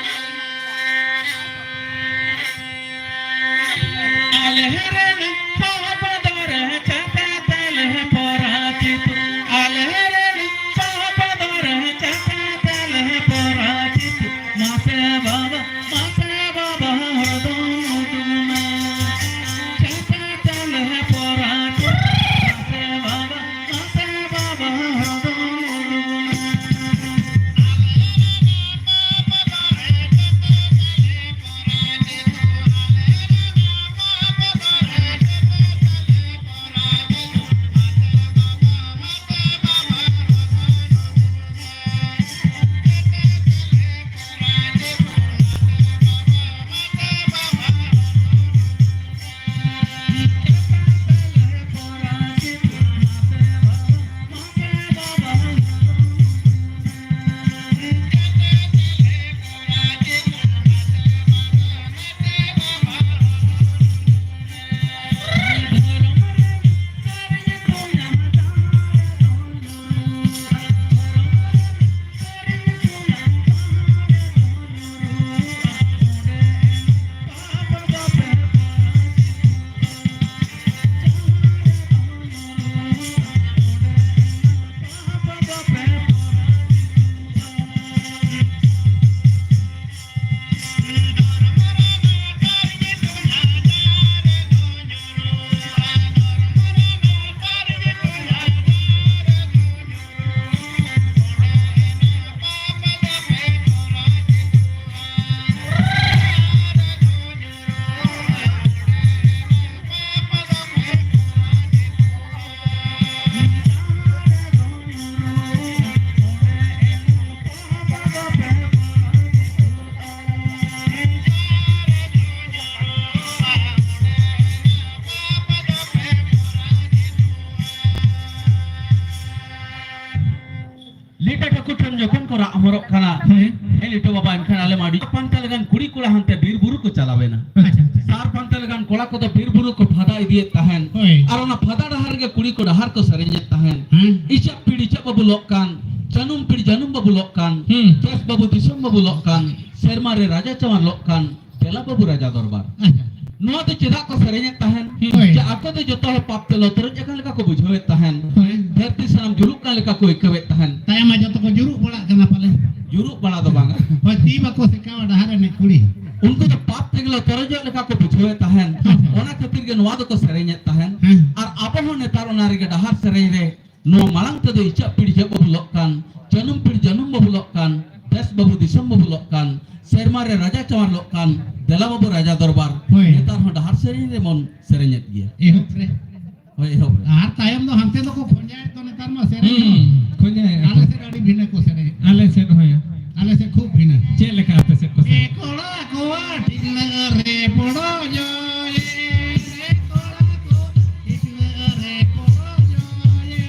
ᱟᱞᱮ ᱨᱮᱱ ᱵᱟᱵᱟ ᱫᱚᱨᱮ ᱪᱟᱛᱟ ᱛᱟᱞᱮ ᱯᱚᱨᱟ ᱪᱤᱛᱩ᱾ ᱟᱞᱮ ᱨᱮᱱ ᱵᱟᱵᱟ ᱫᱚᱨᱮ ᱪᱟᱛᱟ ᱛᱟᱞᱮ ᱯᱚᱨᱟ ᱪᱤᱛᱩ᱾ ᱢᱟᱥᱮ ᱵᱟᱵᱟ, ᱢᱟᱥᱮ ᱵᱟᱵᱟ, ᱦᱚᱲ ᱫᱚ ᱩᱫᱩᱜ ᱢᱮ᱾ ᱪᱟᱛᱟ ᱛᱟᱞᱮ ᱯᱚᱨᱟ ᱪᱤᱛᱩ᱾ ᱢᱟᱥᱮ ᱵᱟᱵᱟ, ᱢᱟᱥᱮ ᱵᱟᱵᱟ, ᱦᱚᱲ ᱫᱚ ᱦᱮᱸ᱾ ᱦᱮᱸ, ᱞᱤᱴᱟᱹ ᱵᱟᱵᱟ, ᱮᱱᱠᱷᱟᱱ ᱟᱞᱮ ᱢᱟ ᱟᱹᱰᱤ ᱯᱟᱱᱛᱮ ᱞᱮᱠᱟᱱ ᱠᱩᱲᱤ ᱠᱚᱲᱟ ᱦᱟᱱᱛᱮ ᱵᱤᱨ ᱵᱩᱨᱩ ᱠᱚ ᱪᱟᱞᱟᱣᱮᱱᱟ᱾ ᱟᱪᱪᱷᱟ, ᱟᱪᱪᱷᱟ᱾ ᱥᱟᱨ ᱯᱟᱱᱛᱮ ᱞᱮᱠᱟᱱ ᱠᱚᱲᱟ ᱠᱚᱫᱚ ᱵᱤᱨ ᱵᱩᱨᱩ ᱠᱚ ᱯᱷᱟᱫᱟ ᱤᱫᱤᱭᱮᱫ ᱛᱟᱦᱮᱱ᱾ ᱦᱳᱭ᱾ ᱟᱨ ᱚᱱᱟ ᱯᱷᱟᱫᱟ ᱰᱟᱦᱟᱨ ᱨᱮᱜᱮ ᱠᱩᱲᱤ ᱠᱚ ᱰᱟᱦᱟᱨ ᱠᱚ ᱥᱮᱨᱮᱧᱮᱫ ᱛᱟᱦᱮᱱ᱾ ᱦᱮᱸ᱾ ᱤᱪᱟᱹᱜ ᱯᱤᱲ ᱤᱪᱟᱹᱜ ᱵᱟᱹᱵᱩ ᱞᱚᱜ ᱠᱟᱱ, ᱡᱟᱹᱱᱩᱢ ᱯᱤᱲ ᱡᱟᱹᱱᱩᱢ ᱵᱟᱹᱵᱩ ᱞᱚᱜ ᱠᱟᱱ, ᱦᱩᱸ᱾ ᱫᱮᱥ ᱵᱟᱹᱵᱩ ᱫᱤᱥᱚᱢ ᱵᱟᱹᱵᱩ ᱞᱚᱜ ᱠᱟᱱ, ᱥᱮᱨᱢᱟ ᱨᱮ ᱨᱟᱡᱟ ᱪᱟᱣᱟᱨ ᱞᱚᱜ ᱠᱟᱱ, ᱫᱮᱞᱟ ᱵᱟᱹᱵᱩ ᱨᱟᱡᱟ ᱫᱚᱨᱵᱟᱨ᱾ ᱟᱪᱪᱷᱟ᱾ ᱱᱚᱣᱟ ᱫᱚ ᱪᱮᱫᱟᱜ ᱠᱚ ᱥᱮᱨᱮᱧᱮᱫ ᱛᱟᱦᱮᱱ? ᱦᱳᱭ᱾ ᱡᱮ ᱟᱠᱚ ᱫᱚ ᱡᱚᱛᱚ ᱦᱚᱲ ᱯᱟᱯ ᱛᱮ ᱞᱚᱛᱚᱨᱚᱡ ᱟᱠᱟᱱ ᱞᱮᱠᱟ ᱠᱚ ᱵᱩᱡᱷᱟᱹᱣᱮᱫ ᱛᱟᱦᱮᱱ᱾ ᱦᱳᱭ᱾ ᱫᱷᱟᱹᱨᱛᱤ ᱥᱟᱱᱟᱢ ᱡᱩᱞᱩᱜ ᱠᱟᱱ ᱞᱮᱠᱟ ᱠᱚ ᱟᱹᱭᱠᱟᱹᱣᱮᱫ ᱛᱟᱦᱮᱱ᱾ ᱛᱟᱭᱚᱢ ᱢᱟ ᱡᱚᱛᱚ ᱠᱚ ᱡᱩᱨᱩᱜ ᱵᱟᱲᱟᱜ ᱠᱟᱱᱟ ᱯᱟᱞᱮ᱾ ᱡᱩᱨᱩᱜ ᱵᱟᱲᱟ ᱫᱚ ᱵᱟᱝᱟ᱾ ᱦᱳᱭ, ᱛᱤ ᱵᱟᱠᱚ ᱥᱮᱠᱟᱣᱟ ᱰᱟᱦᱟᱨ ᱮᱱᱮᱡ ᱠᱩᱲᱤ᱾ ᱩᱱᱠᱩ ᱫᱚ ᱯᱟᱯ ᱛᱮᱜᱮ ᱞᱚᱛᱚᱨᱚᱡᱚᱜ ᱞᱮᱠᱟ ᱠᱚ ᱵᱩᱡᱷᱟᱹᱣᱮᱫ ᱛᱟᱦᱮᱱ᱾ ᱟᱪᱪᱷᱟ᱾ ᱚᱱᱟ ᱠᱷᱟᱹᱛᱤᱨ ᱜᱮ ᱱᱚᱣᱟ ᱫᱚᱠᱚ ᱥᱮᱨᱮᱧᱮᱫ ᱛᱟᱦᱮᱱ᱾ ᱦᱮᱸ᱾ ᱟᱨ ᱟᱵᱚ ᱦᱚᱸ ᱱᱮᱛᱟᱨ ᱚᱱᱟ ᱨᱮᱜᱮ ᱰᱟᱦᱟᱨ ᱥᱮᱨᱮᱧ ᱨᱮ ᱱᱚᱣᱟ ᱢᱟᱲᱟᱝ ᱛᱮᱫᱚ ᱤᱪᱟᱹᱜ ᱯᱤᱲ ᱤᱪᱟᱹᱜ ᱵᱟᱹᱵᱩ ᱞᱚᱜ ᱠᱟᱱ, ᱡᱟᱹᱱᱩᱢ ᱯᱤᱲ ᱡᱟᱹᱱᱩᱢ ᱵᱟᱹᱵᱩ ᱞᱚᱜ ᱠᱟᱱ, ᱫᱮᱥ ᱵᱟᱹᱵᱩ ᱫᱤᱥᱚᱢ ᱵᱟᱹᱵᱩ ᱞᱚᱜ ᱠᱟᱱ, ᱥᱮᱨᱢᱟ ᱨᱮ ᱨᱟᱡᱟ ᱪᱟᱣᱟᱨ ᱞᱚᱜ ᱠᱟᱱ, ᱫᱮᱞᱟ ᱵᱟᱹᱵᱩ ᱨᱟᱡᱟ ᱫᱚᱨᱵᱟᱨ᱾ ᱦᱳᱭ᱾ ᱱᱮᱛᱟᱨ ᱦᱚᱸ ᱰᱟᱦᱟᱨ ᱥᱮᱨᱮᱧ ᱨᱮᱵᱚᱱ ᱥᱮᱨᱮᱧᱮᱫ ᱜᱮᱭᱟ᱾ ᱮᱦᱚᱵ ᱨᱮ᱾ ᱦᱳᱭ, ᱮᱦᱚᱵ ᱨᱮ᱾ ᱟᱨ ᱛᱟᱭᱚᱢ ᱫᱚ ᱦᱟᱱᱛᱮ ᱫᱚᱠᱚ ᱠᱷᱚᱸᱡᱟᱭᱮᱫ ᱫᱚ ᱱᱮᱛᱟᱨ ᱢᱟ ᱥᱮᱨᱮᱧ ᱦᱩᱸ, ᱫᱚ᱾ ᱠᱷᱚᱸᱡᱟᱭᱮᱫ ᱟᱞᱮ ᱠᱚ᱾ ᱥᱮᱫ ᱟᱹᱰᱤ ᱵᱷᱤᱱᱟᱹ ᱠᱚ ᱥᱮᱨᱮᱧ᱾ ᱟᱞᱮ ᱥᱮᱫ ᱦᱚᱸ᱾ ᱟᱞᱮ ᱥᱮᱫ ᱠᱷᱩᱵ ᱵᱷᱤᱱᱟᱹ᱾ ᱪᱮᱫ ᱞᱮᱠᱟ ᱟᱯᱮ ᱥᱮᱫ ᱠᱚ ᱥᱮᱨᱮᱧ? ᱮ ᱠᱚᱲᱟ ᱠᱚᱣᱟᱜ ᱴᱷᱤᱠᱱᱟ ᱨᱮ ᱯᱚᱲᱚ ᱡᱚᱭᱮ, ᱮ ᱠᱚᱲᱟ ᱠᱚ ᱴᱷᱤᱠᱱᱟ ᱨᱮ ᱯᱚᱲᱚ ᱡᱚᱭᱮ᱾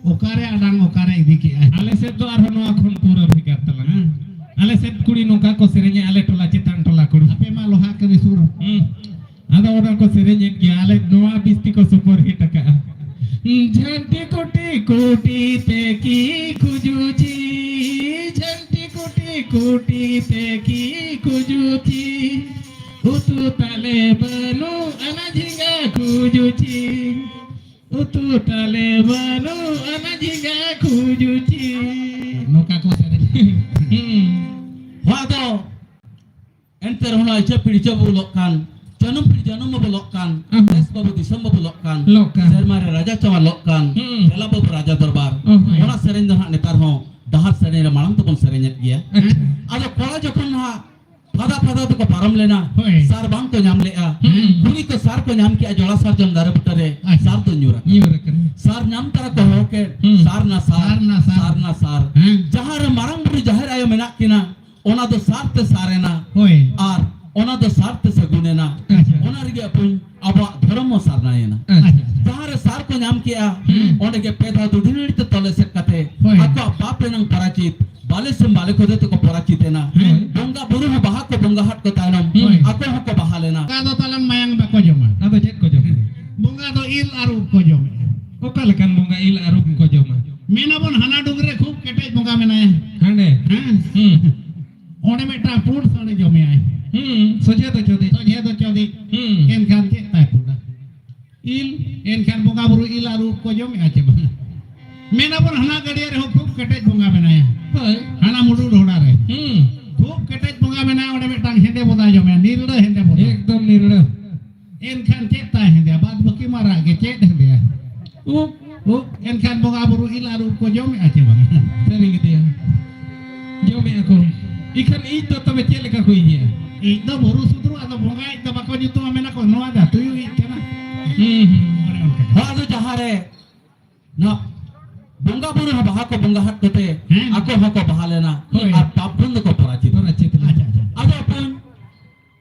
ᱚᱠᱟᱨᱮ ᱟᱲᱟᱝ, ᱚᱠᱟᱨᱮ ᱤᱫᱤ ᱠᱮᱜᱼᱟ? ᱟᱞᱮ ᱥᱮᱫ ᱫᱚ ᱟᱨᱦᱚᱸ ᱱᱚᱣᱟ ᱠᱷᱚᱱ ᱯᱩᱨᱟᱹ ᱵᱷᱮᱜᱟᱨ ᱛᱟᱞᱟᱝᱟ᱾ ᱦᱮᱸ᱾ ᱟᱞᱮ ᱥᱮᱫ ᱠᱩᱲᱤ ᱱᱚᱝᱠᱟ ᱠᱚ ᱥᱮᱨᱮᱧᱟ, ᱟᱞᱮ ᱴᱚᱞᱟ ᱪᱮᱛᱟᱱ ᱴᱚᱞᱟ ᱠᱩᱲᱤ᱾ ᱟᱯᱮ ᱢᱟ ᱞᱚᱦᱟ ᱠᱟᱹᱨᱤ ᱥᱩᱨ᱾ ᱦᱩᱸ᱾ ᱟᱫᱚ ᱚᱱᱟ ᱠᱚ ᱥᱮᱨᱮᱧᱮᱫ ᱜᱮᱭᱟ, ᱟᱞᱮ ᱱᱚᱣᱟ ᱵᱤᱥᱛᱤ ᱠᱚ ᱥᱩᱯᱟᱨ ᱦᱤᱴ ᱟᱠᱟᱜᱼᱟ᱾ ᱡᱷᱟᱱᱴᱤ ᱠᱩᱴᱤ ᱠᱩᱴᱤ ᱛᱮ ᱠᱤ ᱠᱷᱩᱡᱩᱪᱤ, ᱡᱷᱟᱱᱴᱤ ᱠᱩᱴᱤ ᱠᱩᱴᱤ ᱛᱮ ᱠᱤ ᱠᱷᱩᱡᱩᱪᱤ, ᱩᱛᱩ ᱛᱟᱞᱮ ᱵᱟᱹᱱᱩᱜ ᱟᱱᱟ ᱡᱷᱤᱸᱜᱟ ᱠᱷᱩᱡᱩᱪᱤ᱾ ᱩᱛᱩ ᱛᱟᱞᱮ ᱵᱟᱹᱱᱩᱜ ᱟᱱᱟ ᱡᱷᱤᱸᱜᱟ ᱠᱷᱩᱡᱩᱪᱤ᱾ ᱱᱚᱝᱠᱟ ᱠᱚ ᱥᱮᱨᱮᱧ᱾ ᱦᱩᱸ᱾ ᱦᱚᱲ ᱫᱚ ᱮᱱᱛᱮ ᱨᱮᱦᱚᱸ ᱱᱚᱣᱟ ᱤᱪᱟᱹ ᱯᱤᱲ ᱤᱪᱟᱹ ᱵᱟᱹᱵᱩ ᱞᱚᱜ ᱠᱟᱱ, ᱡᱟᱹᱱᱩᱢ ᱯᱤᱲ ᱡᱟᱹᱱᱩᱢ ᱵᱟᱹᱵᱩ ᱞᱚᱜ ᱠᱟᱱ, ᱦᱩᱸ᱾ ᱫᱮᱥ ᱵᱟᱹᱵᱩ ᱫᱤᱥᱚᱢ ᱵᱟᱹᱵᱩ ᱞᱚᱜ ᱠᱟᱱ, ᱞᱚᱜ ᱠᱟᱱ᱾ ᱥᱮᱨᱢᱟ ᱨᱮ ᱨᱟᱡᱟ ᱪᱟᱣᱟᱨ ᱞᱚᱜ ᱠᱟᱱ, ᱦᱩᱸ᱾ ᱫᱮᱞᱟ ᱵᱟᱹᱵᱩ ᱨᱟᱡᱟ ᱫᱚᱨᱵᱟᱨ᱾ ᱚ, ᱦᱳᱭ᱾ ᱚᱱᱟ ᱥᱮᱨᱮᱧ ᱫᱚ ᱦᱟᱸᱜ ᱱᱮᱛᱟᱨ ᱦᱚᱸ ᱰᱟᱦᱟᱨ ᱥᱮᱨᱮᱧ ᱨᱮ ᱢᱟᱲᱟᱝ ᱛᱮᱵᱚᱱ ᱥᱮᱨᱮᱧᱮᱫ ᱜᱮᱭᱟ᱾ ᱟᱪᱪᱷᱟ᱾ ᱟᱫᱚ ᱠᱚᱲᱟ ᱡᱚᱠᱷᱚᱱ ᱦᱟᱸᱜ ᱯᱷᱟᱫᱟ ᱯᱷᱟᱫᱟ ᱛᱮᱠᱚ ᱯᱟᱨᱚᱢ ᱞᱮᱱᱟ᱾ ᱦᱳᱭ᱾ ᱥᱟᱨ ᱵᱟᱝ ᱠᱚ ᱧᱟᱢ ᱞᱮᱜᱼᱟ᱾ ᱦᱩᱸ᱾ ᱠᱩᱲᱤ ᱠᱚ ᱥᱟᱨ ᱠᱚ ᱧᱟᱢ ᱠᱮᱜᱼᱟ, ᱡᱚᱲᱟ ᱥᱟᱨᱡᱚᱢ ᱫᱟᱨᱮ ᱵᱩᱴᱟᱹ ᱨᱮ ᱟᱪᱪᱷᱟ᱾ ᱥᱟᱨ ᱫᱚ ᱧᱩᱨ ᱟᱠᱟᱱᱟ᱾ ᱧᱩᱨ ᱟᱠᱟᱱᱟ᱾ ᱥᱟᱨ ᱧᱟᱢ ᱛᱟᱨᱟ ᱠᱚ ᱦᱚᱦᱚ ᱠᱮᱫ, ᱦᱩᱸ᱾ "ᱥᱟᱨ ᱱᱟ ᱥᱟᱨ, ᱥᱟᱨ ᱱᱟ ᱥᱟᱨ᱾ ᱥᱟᱨ ᱱᱟ ᱥᱟᱨ᱾" ᱦᱮᱸ᱾ ᱡᱟᱦᱟᱸ ᱨᱮ ᱢᱟᱨᱟᱝ ᱵᱩᱨᱩ ᱡᱟᱦᱮᱨ ᱟᱭᱳ ᱢᱮᱱᱟᱜ ᱠᱤᱱᱟ, ᱚᱱᱟ ᱫᱚ ᱥᱟᱨ ᱛᱮ ᱥᱟᱨ ᱮᱱᱟ᱾ ᱦᱳᱭ᱾ ᱟᱨ ᱚᱱᱟ ᱫᱚ ᱥᱟᱨ ᱛᱮ ᱥᱟᱹᱜᱩᱱ ᱮᱱᱟ᱾ ᱟᱪᱪᱷᱟ᱾ ᱚᱱᱟ ᱨᱮᱜᱮ ᱟᱵᱚ, ᱟᱵᱚᱣᱟᱜ ᱫᱷᱚᱨᱚᱢ ᱦᱚᱸ ᱥᱟᱨᱱᱟᱭᱮᱱᱟ᱾ ᱟᱪᱪᱷᱟ᱾ ᱡᱟᱦᱟᱸ ᱨᱮ ᱥᱟᱨ ᱠᱚ ᱧᱟᱢ ᱠᱮᱜᱼᱟ, ᱦᱩᱸ᱾ ᱚᱸᱰᱮ ᱜᱮ ᱯᱮ ᱫᱷᱟᱣ ᱫᱩᱫᱷᱤᱱᱟᱹᱲᱤ ᱛᱮ ᱛᱚᱞ ᱮᱥᱮᱫ ᱠᱟᱛᱮ ᱦᱳᱭ᱾ ᱟᱠᱚᱣᱟᱜ ᱯᱟᱯ ᱨᱮᱱᱟᱝ ᱯᱟᱨᱟᱪᱤᱛ ᱵᱟᱞᱮ ᱥᱮᱢ ᱵᱟᱞᱮ ᱠᱷᱚᱫᱮ ᱛᱮᱠᱚ ᱯᱚᱨᱟᱪᱤᱛ ᱮᱱᱟ᱾ ᱦᱳᱭ᱾ ᱵᱚᱸᱜᱟ ᱵᱩᱨᱩ ᱦᱚᱸ ᱵᱟᱦᱟ ᱠᱚ ᱵᱚᱸᱜᱟ ᱦᱟᱴ ᱠᱚ ᱛᱟᱭᱱᱚᱢ ᱦᱳᱭ᱾ ᱟᱠᱚ ᱦᱚᱸᱠᱚ ᱵᱟᱦᱟ ᱞᱮᱱᱟ᱾ ᱵᱚᱸᱜᱟ ᱫᱚ ᱛᱟᱞᱟᱝ ᱢᱟᱭᱟᱝ ᱵᱟᱠᱚ ᱡᱚᱢᱟ᱾ ᱟᱫᱚ ᱪᱮᱫ ᱠᱚ ᱡᱚᱢᱟ? ᱵᱚᱸᱜᱟ ᱫᱚ ᱤᱞ ᱟᱹᱨᱩᱵ ᱠᱚ ᱡᱚᱢᱮᱜᱼᱟ᱾ ᱚᱠᱟ ᱞᱮᱠᱟᱱ ᱵᱚᱸᱜᱟ ᱤᱞ ᱟᱹᱨᱩᱵ ᱠᱚ ᱡᱚᱢᱟ? ᱢᱮᱱᱟᱵᱚᱱ ᱦᱟᱱᱟ ᱰᱩᱝᱨᱤ ᱨᱮ ᱠᱷᱩᱵ ᱠᱮᱴᱮᱡ ᱵᱚᱸᱜᱟ ᱢᱮᱱᱟᱭᱟ᱾ ᱦᱟᱸᱰᱮ? ᱦᱮᱸ᱾ ᱦᱩᱸ᱾ ᱚᱸᱰᱮ ᱢᱤᱫᱴᱟᱝ ᱯᱩᱸᱰ ᱥᱟᱹᱲᱤ ᱡᱚᱢᱮᱭᱟᱭ᱾ ᱦᱩᱸ, ᱥᱚᱡᱷᱮ ᱫᱚ ᱪᱚᱫᱤ᱾ ᱥᱚᱡᱷᱮ ᱫᱚ ᱪᱚᱫᱤ᱾ ᱦᱩᱸ᱾ ᱮᱱᱠᱷᱟᱱ ᱪᱮᱫ ᱛᱟᱭ ᱯᱩᱸᱰᱟ? ᱤᱞ᱾ ᱮᱱᱠᱷᱟᱱ ᱵᱚᱸᱜᱟ ᱵᱩᱨᱩ ᱤᱞ ᱟᱹᱨᱩᱵ ᱠᱚ ᱡᱚᱢᱮᱜᱼᱟ ᱪᱮ ᱵᱟᱝ? ᱢᱮᱱᱟᱵᱚᱱ ᱦᱟᱱᱟ ᱜᱟᱹᱰᱭᱟᱹ ᱨᱮᱦᱚᱸ ᱠᱷᱩᱵ ᱠᱮᱴᱮᱡ ᱵᱚᱸᱜᱟ ᱢᱮᱱᱟᱭᱟ᱾ ᱦᱳᱭ᱾ ᱦᱟᱱᱟ ᱢᱩᱰᱩ ᱰᱷᱚᱲᱟ ᱨᱮ᱾ ᱦᱩᱸ᱾ ᱠᱷᱩᱵ ᱠᱮᱴᱮᱡ ᱵᱚᱸᱜᱟ ᱢᱮᱱᱟᱭᱟ, ᱚᱸᱰᱮ ᱢᱤᱫᱴᱟᱝ ᱦᱮᱸᱫᱮ ᱵᱚᱫᱟ ᱡᱚᱢᱮᱭᱟ, ᱱᱤᱨᱲᱟᱹ ᱦᱮᱸᱫᱮ ᱵᱚᱫᱟ᱾ ᱮᱠᱫᱚᱢ ᱱᱤᱨᱲᱟᱹ᱾ ᱮᱱᱠᱷᱟᱱ ᱪᱮᱫ ᱛᱟᱭ ᱦᱮᱸᱫᱮᱭᱟ? ᱵᱟᱫ ᱵᱟᱹᱠᱤ ᱢᱟᱨᱟᱜ ᱜᱮ, ᱪᱮᱫ ᱦᱮᱸᱫᱮᱭᱟ? ᱩᱵ᱾ ᱩᱵ᱾ ᱮᱱᱠᱷᱟᱱ ᱵᱚᱸᱜᱟ ᱵᱩᱨᱩ ᱤᱞ ᱟᱹᱨᱩᱵ ᱠᱚ ᱡᱚᱢᱮᱜᱼᱟ ᱪᱮ ᱵᱟᱝ? ᱥᱟᱹᱨᱤ ᱜᱮᱛᱚᱭᱟ᱾ ᱡᱚᱢᱮᱜᱼᱟ ᱠᱚ᱾ ᱤᱠᱷᱟᱹᱱ ᱤᱡ ᱫᱚ ᱛᱚᱵᱮ ᱪᱮᱫ ᱞᱮᱠᱟ ᱠᱚ ᱤᱡᱮᱜᱼᱟ? ᱤᱡ ᱫᱚ ᱵᱩᱨᱩ ᱥᱩᱫᱽᱨᱩ, ᱟᱫᱚ ᱵᱚᱸᱜᱟ ᱤᱡ ᱫᱚ ᱵᱟᱠᱚ ᱧᱩᱛᱩᱢᱟ, ᱢᱮᱱᱟ ᱠᱚ, "ᱱᱚᱣᱟ ᱫᱚ ᱛᱩᱭᱩ ᱤᱡ ᱠᱟᱱᱟ᱾" ᱦᱩᱸ, ᱦᱩᱸ᱾ ᱚᱱᱮ ᱚᱱᱠᱟ᱾ ᱦᱚᱸ, ᱟᱫᱚ ᱡᱟᱦᱟᱸ ᱨᱮ ᱱᱚᱣᱟ ᱵᱚᱸᱜᱟ ᱵᱩᱨᱩ ᱦᱚᱸ ᱵᱟᱦᱟ ᱠᱚ ᱵᱚᱸᱜᱟ ᱦᱟᱴ ᱠᱟᱛᱮ ᱦᱮᱸ᱾ ᱟᱠᱚ ᱦᱚᱸᱠᱚ ᱵᱟᱦᱟ ᱞᱮᱱᱟ ᱦᱳᱭ᱾ ᱟᱨ ᱯᱟᱯ ᱠᱷᱚᱱ ᱫᱚᱠᱚ ᱯᱚᱨᱟᱪᱤᱛ ᱮᱱᱟ᱾ ᱯᱚᱨᱟᱪᱤᱛ ᱮᱱᱟ᱾ ᱟᱪᱪᱷᱟ, ᱟᱪᱪᱷᱟ᱾ ᱟᱫᱚ ᱟᱯᱚᱱ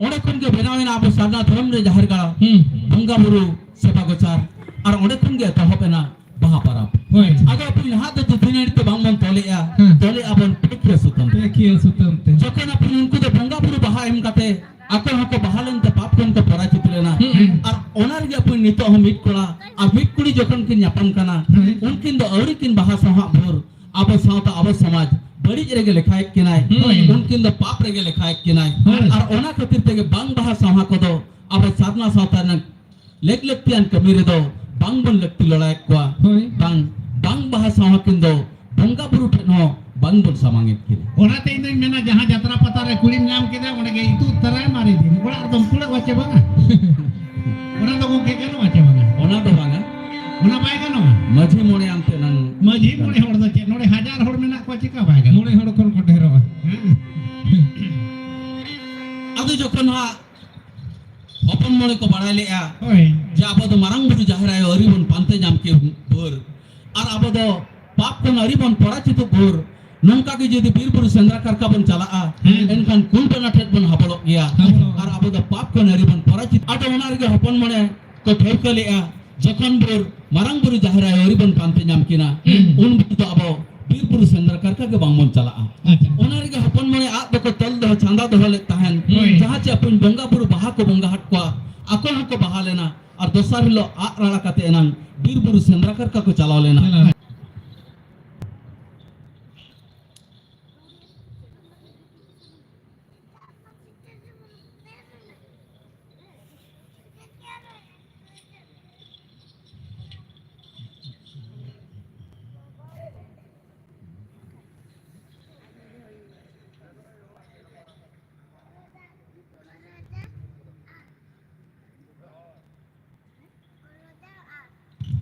ᱚᱸᱰᱮ ᱠᱷᱚᱱ ᱜᱮ ᱵᱮᱱᱟᱣ ᱮᱱᱟ ᱟᱵᱚ ᱥᱟᱨᱱᱟ ᱫᱷᱚᱨᱚᱢ ᱨᱮ ᱡᱟᱦᱮᱨ ᱜᱟᱲ, ᱦᱩᱸ᱾ ᱵᱚᱸᱜᱟ ᱵᱩᱨᱩ ᱥᱮᱵᱟ ᱜᱚᱪᱟᱨ, ᱟᱨ ᱚᱸᱰᱮ ᱠᱷᱚᱱ ᱜᱮ ᱮᱛᱚᱦᱚᱵ ᱮᱱᱟ ᱵᱟᱦᱟ ᱯᱟᱨᱟᱵᱽ᱾ ᱦᱳᱭ᱾ ᱟᱫᱚ ᱟᱯᱚᱱ ᱱᱟᱦᱟᱜ ᱫᱚ ᱫᱩᱫᱷᱤ ᱱᱟᱹᱲᱤ ᱛᱮ ᱵᱟᱝ ᱵᱚᱱ ᱛᱚᱞᱮᱜᱼᱟ, ᱦᱮᱸ᱾ ᱛᱚᱞᱮᱜᱼᱟ ᱵᱚᱱ ᱯᱟᱹᱠᱷᱤᱭᱟᱹ ᱥᱩᱛᱟᱹᱢ ᱛᱮ᱾ ᱯᱟᱹᱠᱷᱤᱭᱟᱹ ᱥᱩᱛᱟᱹᱢ ᱛᱮ᱾ ᱡᱚᱠᱷᱚᱱ ᱟᱯᱚᱱ ᱩᱱᱠᱩ ᱫᱚ ᱵᱚᱸᱜᱟ ᱵᱩᱨᱩ ᱵᱟᱦᱟ ᱮᱢ ᱠᱟᱛᱮ ᱟᱠᱚ ᱦᱚᱸᱠᱚ ᱵᱟᱦᱟ ᱞᱮᱱᱛᱮ ᱯᱟᱯ ᱠᱷᱚᱱ ᱠᱚ ᱯᱚᱨᱟᱪᱤᱛ ᱞᱮᱱᱟ᱾ ᱦᱩᱸ᱾ ᱟᱨ ᱚᱱᱟ ᱨᱮᱜᱮ ᱟᱯᱚᱱ ᱱᱤᱛᱚᱜ ᱦᱚᱸ ᱢᱤᱫ ᱠᱚᱲᱟ ᱟᱨ ᱢᱤᱫ ᱠᱩᱲᱤ ᱡᱚᱠᱷᱚᱱ ᱠᱤᱱ ᱧᱟᱯᱟᱢ ᱠᱟᱱᱟ, ᱦᱩᱸ᱾ ᱩᱱᱠᱤᱱ ᱫᱚ ᱟᱹᱣᱨᱤ ᱠᱤᱱ ᱵᱟᱦᱟ ᱥᱟᱶᱦᱟᱜ ᱵᱷᱳᱨ ᱟᱵᱚ ᱥᱟᱶᱛᱟ, ᱟᱵᱚ ᱥᱚᱢᱟᱡᱽ ᱵᱟᱹᱲᱤᱡ ᱨᱮᱜᱮ ᱞᱮᱠᱷᱟᱭᱮᱫ ᱠᱤᱱᱟᱭ, ᱦᱩᱸ᱾ ᱩᱱᱠᱤᱱ ᱫᱚ ᱯᱟᱯ ᱨᱮᱜᱮ ᱞᱮᱠᱷᱟᱭᱮᱫ ᱠᱤᱱᱟᱭ᱾ ᱦᱳᱭ᱾ ᱟᱨ ᱚᱱᱟ ᱠᱷᱟᱹᱛᱤᱨ ᱛᱮᱜᱮ ᱵᱟᱝ ᱵᱟᱦᱟ ᱥᱟᱶᱦᱟ ᱠᱚᱫᱚ ᱟᱵᱚ ᱥᱟᱨᱱᱟ ᱥᱟᱶᱛᱟ ᱨᱮᱱᱟᱜ ᱞᱮᱠ ᱞᱟᱹᱠᱛᱤᱭᱟᱱ ᱠᱟᱹᱢᱤ ᱨᱮᱫᱚ ᱵᱟᱝ ᱵᱚᱱ ᱞᱟᱹᱠᱛᱤ ᱞᱟᱲᱟᱭᱮᱫ ᱠᱚᱣᱟ᱾ ᱦᱳᱭ᱾ ᱵᱟᱝ, ᱵᱟᱝ ᱵᱟᱦᱟ ᱥᱟᱶᱦᱟ ᱠᱤᱱ ᱫᱚ ᱵᱚᱸᱜᱟ ᱵᱩᱨᱩ ᱴᱷᱮᱱ ᱦᱚᱸ ᱵᱟᱝ ᱵᱚᱱ ᱥᱟᱢᱟᱝ ᱮᱫ ᱠᱤᱱᱟ᱾ ᱚᱱᱟᱛᱮ ᱤᱧ ᱫᱩᱧ ᱢᱮᱱᱟ, ᱡᱟᱦᱟᱸ ᱡᱟᱛᱨᱟ ᱯᱟᱛᱟ ᱨᱮ ᱠᱩᱲᱤᱢ ᱧᱟᱢ ᱠᱮᱫᱟ, ᱚᱸᱰᱮ ᱜᱮ ᱤᱛᱩᱫ ᱛᱟᱨᱟᱭ ᱢᱟᱨᱮ ᱫᱤᱱ᱾ ᱚᱲᱟᱜ ᱨᱮᱫᱚᱢ ᱠᱩᱲᱟᱹᱜ ᱣᱟᱪᱮ ᱵᱟᱝᱟ? ᱚᱱᱟ ᱫᱚ ᱜᱚᱢᱠᱮ ᱜᱟᱱᱚᱜᱼᱟ ᱪᱮ ᱵᱟᱝᱟ? ᱚᱱᱟ ᱫᱚ ᱵᱟᱝᱟ᱾ ᱚᱱᱟ ᱵᱟᱭ ᱜᱟᱱᱚᱜᱼᱟ? ᱢᱟᱹᱡᱷᱤ ᱢᱚᱬᱮ ᱟᱱᱛᱮ ᱱᱟᱝ᱾ ᱢᱟᱹᱡᱷᱤ ᱢᱚᱬᱮ ᱦᱚᱲ ᱫᱚ ᱪᱮᱫ? ᱱᱚᱰᱮ ᱦᱟᱡᱟᱨ ᱦᱚᱲ ᱢᱮᱱᱟᱜ ᱠᱚᱣᱟ, ᱪᱮᱠᱟ ᱵᱟᱭ ᱜᱟᱱᱚᱜᱼᱟ? ᱢᱚᱬᱮ ᱦᱚᱲ ᱠᱷᱚᱱ ᱠᱚ ᱰᱷᱮᱨᱚᱜᱼᱟ᱾ ᱦᱮᱸ᱾ ᱟᱫᱚ ᱡᱚᱠᱷᱚᱱ ᱦᱟᱸᱜ ᱦᱚᱯᱚᱱ ᱢᱚᱬᱮ ᱠᱚ ᱵᱟᱲᱟᱭ ᱞᱮᱜᱼᱟ ᱦᱳᱭ᱾ ᱡᱮ ᱟᱵᱚ ᱫᱚ ᱢᱟᱨᱟᱝ ᱵᱩᱨᱩ ᱡᱟᱦᱮᱨ ᱟᱭᱳ ᱟᱹᱣᱨᱤ ᱵᱚᱱ ᱯᱟᱱᱛᱮ ᱧᱟᱢ ᱠᱮ ᱵᱷᱳᱨ, ᱟᱨ ᱟᱵᱚ ᱫᱚ ᱯᱟᱯ ᱠᱷᱚᱱ ᱟᱹᱣᱨᱤ ᱵᱚᱱ ᱯᱚᱨᱟᱪᱤᱛᱚ ᱵᱷᱳᱨ, ᱱᱚᱝᱠᱟ ᱜᱮ ᱡᱩᱫᱤ ᱵᱤᱨ ᱵᱩᱨᱩ ᱥᱮᱸᱫᱽᱨᱟ ᱠᱟᱨᱠᱟ ᱵᱚᱱ ᱪᱟᱞᱟᱜᱼᱟ, ᱦᱮᱸ᱾ ᱮᱱᱠᱷᱟᱱ ᱠᱩᱞ ᱵᱟᱱᱟ ᱴᱷᱮᱱ ᱵᱚᱱ ᱦᱟᱵᱚᱲᱚᱜ ᱜᱮᱭᱟ᱾ ᱦᱟᱵᱚᱲᱚᱜ᱾ ᱟᱨ ᱟᱵᱚ ᱫᱚ ᱯᱟᱯ ᱠᱷᱚᱱ ᱟᱹᱣᱨᱤ ᱵᱚᱱ ᱯᱚᱨᱟᱪᱤᱛ᱾ ᱟᱫᱚ ᱚᱱᱟ ᱨᱮᱜᱮ ᱦᱚᱯᱚᱱ ᱢᱚᱬᱮ ᱠᱚ ᱴᱷᱟᱹᱣᱠᱟᱹ ᱞᱮᱜᱼᱟ, ᱡᱚᱠᱷᱚᱱ ᱵᱷᱳᱨ ᱢᱟᱨᱟᱝ ᱵᱩᱨᱩ ᱡᱟᱦᱮᱨ ᱟᱭᱳ ᱟᱹᱣᱨᱤ ᱵᱚᱱ ᱯᱟᱱᱛᱮ ᱧᱟᱢ ᱠᱤᱱᱟ, ᱦᱩᱸ᱾ ᱩᱱ ᱵᱷᱳᱨ ᱫᱚ ᱟᱵᱚ ᱵᱤᱨ ᱵᱩᱨᱩ ᱥᱮᱸᱫᱽᱨᱟ ᱠᱟᱨᱠᱟ ᱜᱮ ᱵᱟᱝᱵᱚᱱ ᱪᱟᱞᱟᱜᱼᱟ᱾ ᱟᱪᱪᱷᱟ᱾ ᱚᱱᱟ ᱨᱮᱜᱮ ᱦᱚᱯᱚᱱ ᱢᱚᱬᱮ ᱟᱜ ᱫᱚᱠᱚ ᱛᱚᱞ ᱫᱚᱦᱚ, ᱪᱷᱟᱸᱫᱟ ᱫᱚᱦᱚ ᱞᱮᱫ ᱛᱟᱦᱮᱱ, ᱦᱳᱭ᱾ ᱡᱟᱦᱟᱸ ᱪᱮ ᱟᱯᱚᱱ ᱵᱚᱸᱜᱟ ᱵᱩᱨᱩ ᱵᱟᱦᱟ ᱠᱚ ᱵᱚᱸᱜᱟ ᱟᱫ ᱠᱚᱣᱟ, ᱟᱠᱚ ᱦᱚᱸᱠᱚ ᱵᱟᱦᱟ ᱞᱮᱱᱟ, ᱟᱨ ᱫᱚᱥᱟᱨ ᱦᱤᱞᱳᱜ ᱟᱜ ᱨᱟᱲᱟ ᱠᱟᱛᱮ ᱮᱱᱟᱝ ᱵᱤᱨ ᱵᱩᱨᱩ ᱥᱮᱸᱫᱽᱨᱟ ᱠᱟᱨᱠᱟ ᱠᱚ ᱪᱟᱞᱟᱣ ᱞᱮᱱᱟ᱾ ᱪᱟᱞᱟᱣ᱾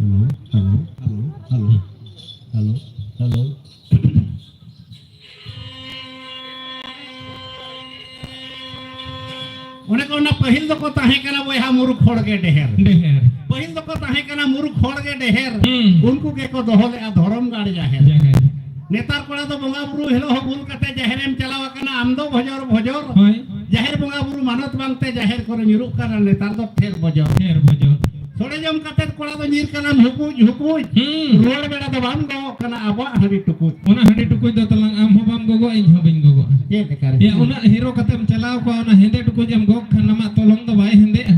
Hello, hello, hello, hello, hello, hello. ᱚᱱᱮ ᱠᱚ ᱚᱱᱟ ᱯᱟᱹᱦᱤᱞ ᱫᱚᱠᱚ ᱛᱟᱦᱮᱸ ᱠᱟᱱᱟ ᱵᱚᱭᱦᱟ ᱢᱩᱨᱩᱠ ᱦᱚᱲ ᱜᱮ ᱰᱮᱦᱮᱨ᱾ ᱰᱮᱦᱮᱨ᱾ ᱯᱟᱹᱦᱤᱞ ᱫᱚᱠᱚ ᱛᱟᱦᱮᱸ ᱠᱟᱱᱟ ᱢᱩᱨᱩᱠ ᱦᱚᱲ ᱜᱮ ᱰᱮᱦᱮᱨ᱾ ᱦᱩᱸ᱾ ᱩᱱᱠᱩ ᱜᱮᱠᱚ ᱫᱚᱦᱚ ᱞᱮᱜᱼᱟ ᱫᱷᱚᱨᱚᱢ ᱜᱟᱲ ᱡᱟᱦᱮᱨ᱾ ᱡᱟᱦᱮᱨ᱾ ᱱᱮᱛᱟᱨ ᱠᱚᱲᱟ ᱫᱚ ᱵᱚᱸᱜᱟ ᱵᱩᱨᱩ ᱦᱤᱞᱳᱜ ᱦᱚᱸ ᱵᱷᱩᱞ ᱠᱟᱛᱮ ᱡᱟᱦᱮᱨᱮᱢ ᱪᱟᱞᱟᱣ ᱟᱠᱟᱱᱟ, ᱟᱢ ᱫᱚ ᱵᱷᱚᱡᱚᱨ ᱵᱷᱚᱡᱚᱨ᱾ ᱦᱳᱭ᱾ ᱡᱟᱦᱮᱨ ᱵᱚᱸᱜᱟ ᱵᱩᱨᱩ ᱢᱟᱱᱚᱛ ᱵᱟᱝᱛᱮ ᱡᱟᱦᱮᱨ ᱠᱚᱨᱮ ᱧᱩᱨᱩᱜ ᱠᱟᱱᱟ, ᱱᱮᱛᱟᱨ ᱫᱚ ᱴᱷᱮᱨ ᱵᱚᱡᱚᱨ᱾ ᱴᱷᱮᱨ ᱵᱚᱡᱚᱨ᱾ ᱥᱚᱲᱮ ᱡᱚᱢ ᱠᱟᱛᱮ ᱠᱚᱲᱟ ᱫᱚ ᱧᱤᱨ ᱠᱟᱱᱟᱢ ᱦᱩᱠᱩᱡ ᱦᱩᱠᱩᱡ᱾ ᱦᱩᱸ᱾ ᱨᱩᱣᱟᱹᱲ ᱵᱮᱲᱟ ᱫᱚ ᱵᱟᱢ ᱜᱚᱜ ᱠᱟᱱᱟ ᱟᱵᱚᱣᱟᱜ ᱦᱟᱺᱰᱤ ᱴᱩᱠᱩᱡ᱾ ᱚᱱᱟ ᱦᱟᱺᱰᱤ ᱴᱩᱠᱩᱡ ᱫᱚ ᱛᱟᱞᱟᱝ ᱟᱢ ᱦᱚᱸ ᱵᱟᱢ ᱜᱚᱜᱚᱜᱼᱟ, ᱤᱧ ᱦᱚᱸ ᱵᱟᱹᱧ ᱜᱚᱜᱚᱜᱼᱟ᱾ ᱪᱮᱫ ᱞᱮᱠᱟ ᱨᱮ? ᱭᱟ, ᱩᱱᱟᱹᱜ ᱦᱤᱨᱳ ᱠᱟᱛᱮᱢ ᱪᱟᱞᱟᱣ ᱠᱚᱜᱼᱟ, ᱚᱱᱟ ᱦᱮᱸᱫᱮ ᱴᱩᱠᱩᱡ ᱮᱢ ᱜᱚᱜ ᱠᱷᱟᱱ ᱟᱢᱟᱜ ᱛᱚᱞᱚᱝ ᱫᱚ ᱵᱟᱭ ᱦᱮᱸᱫᱮᱜᱼᱟ᱾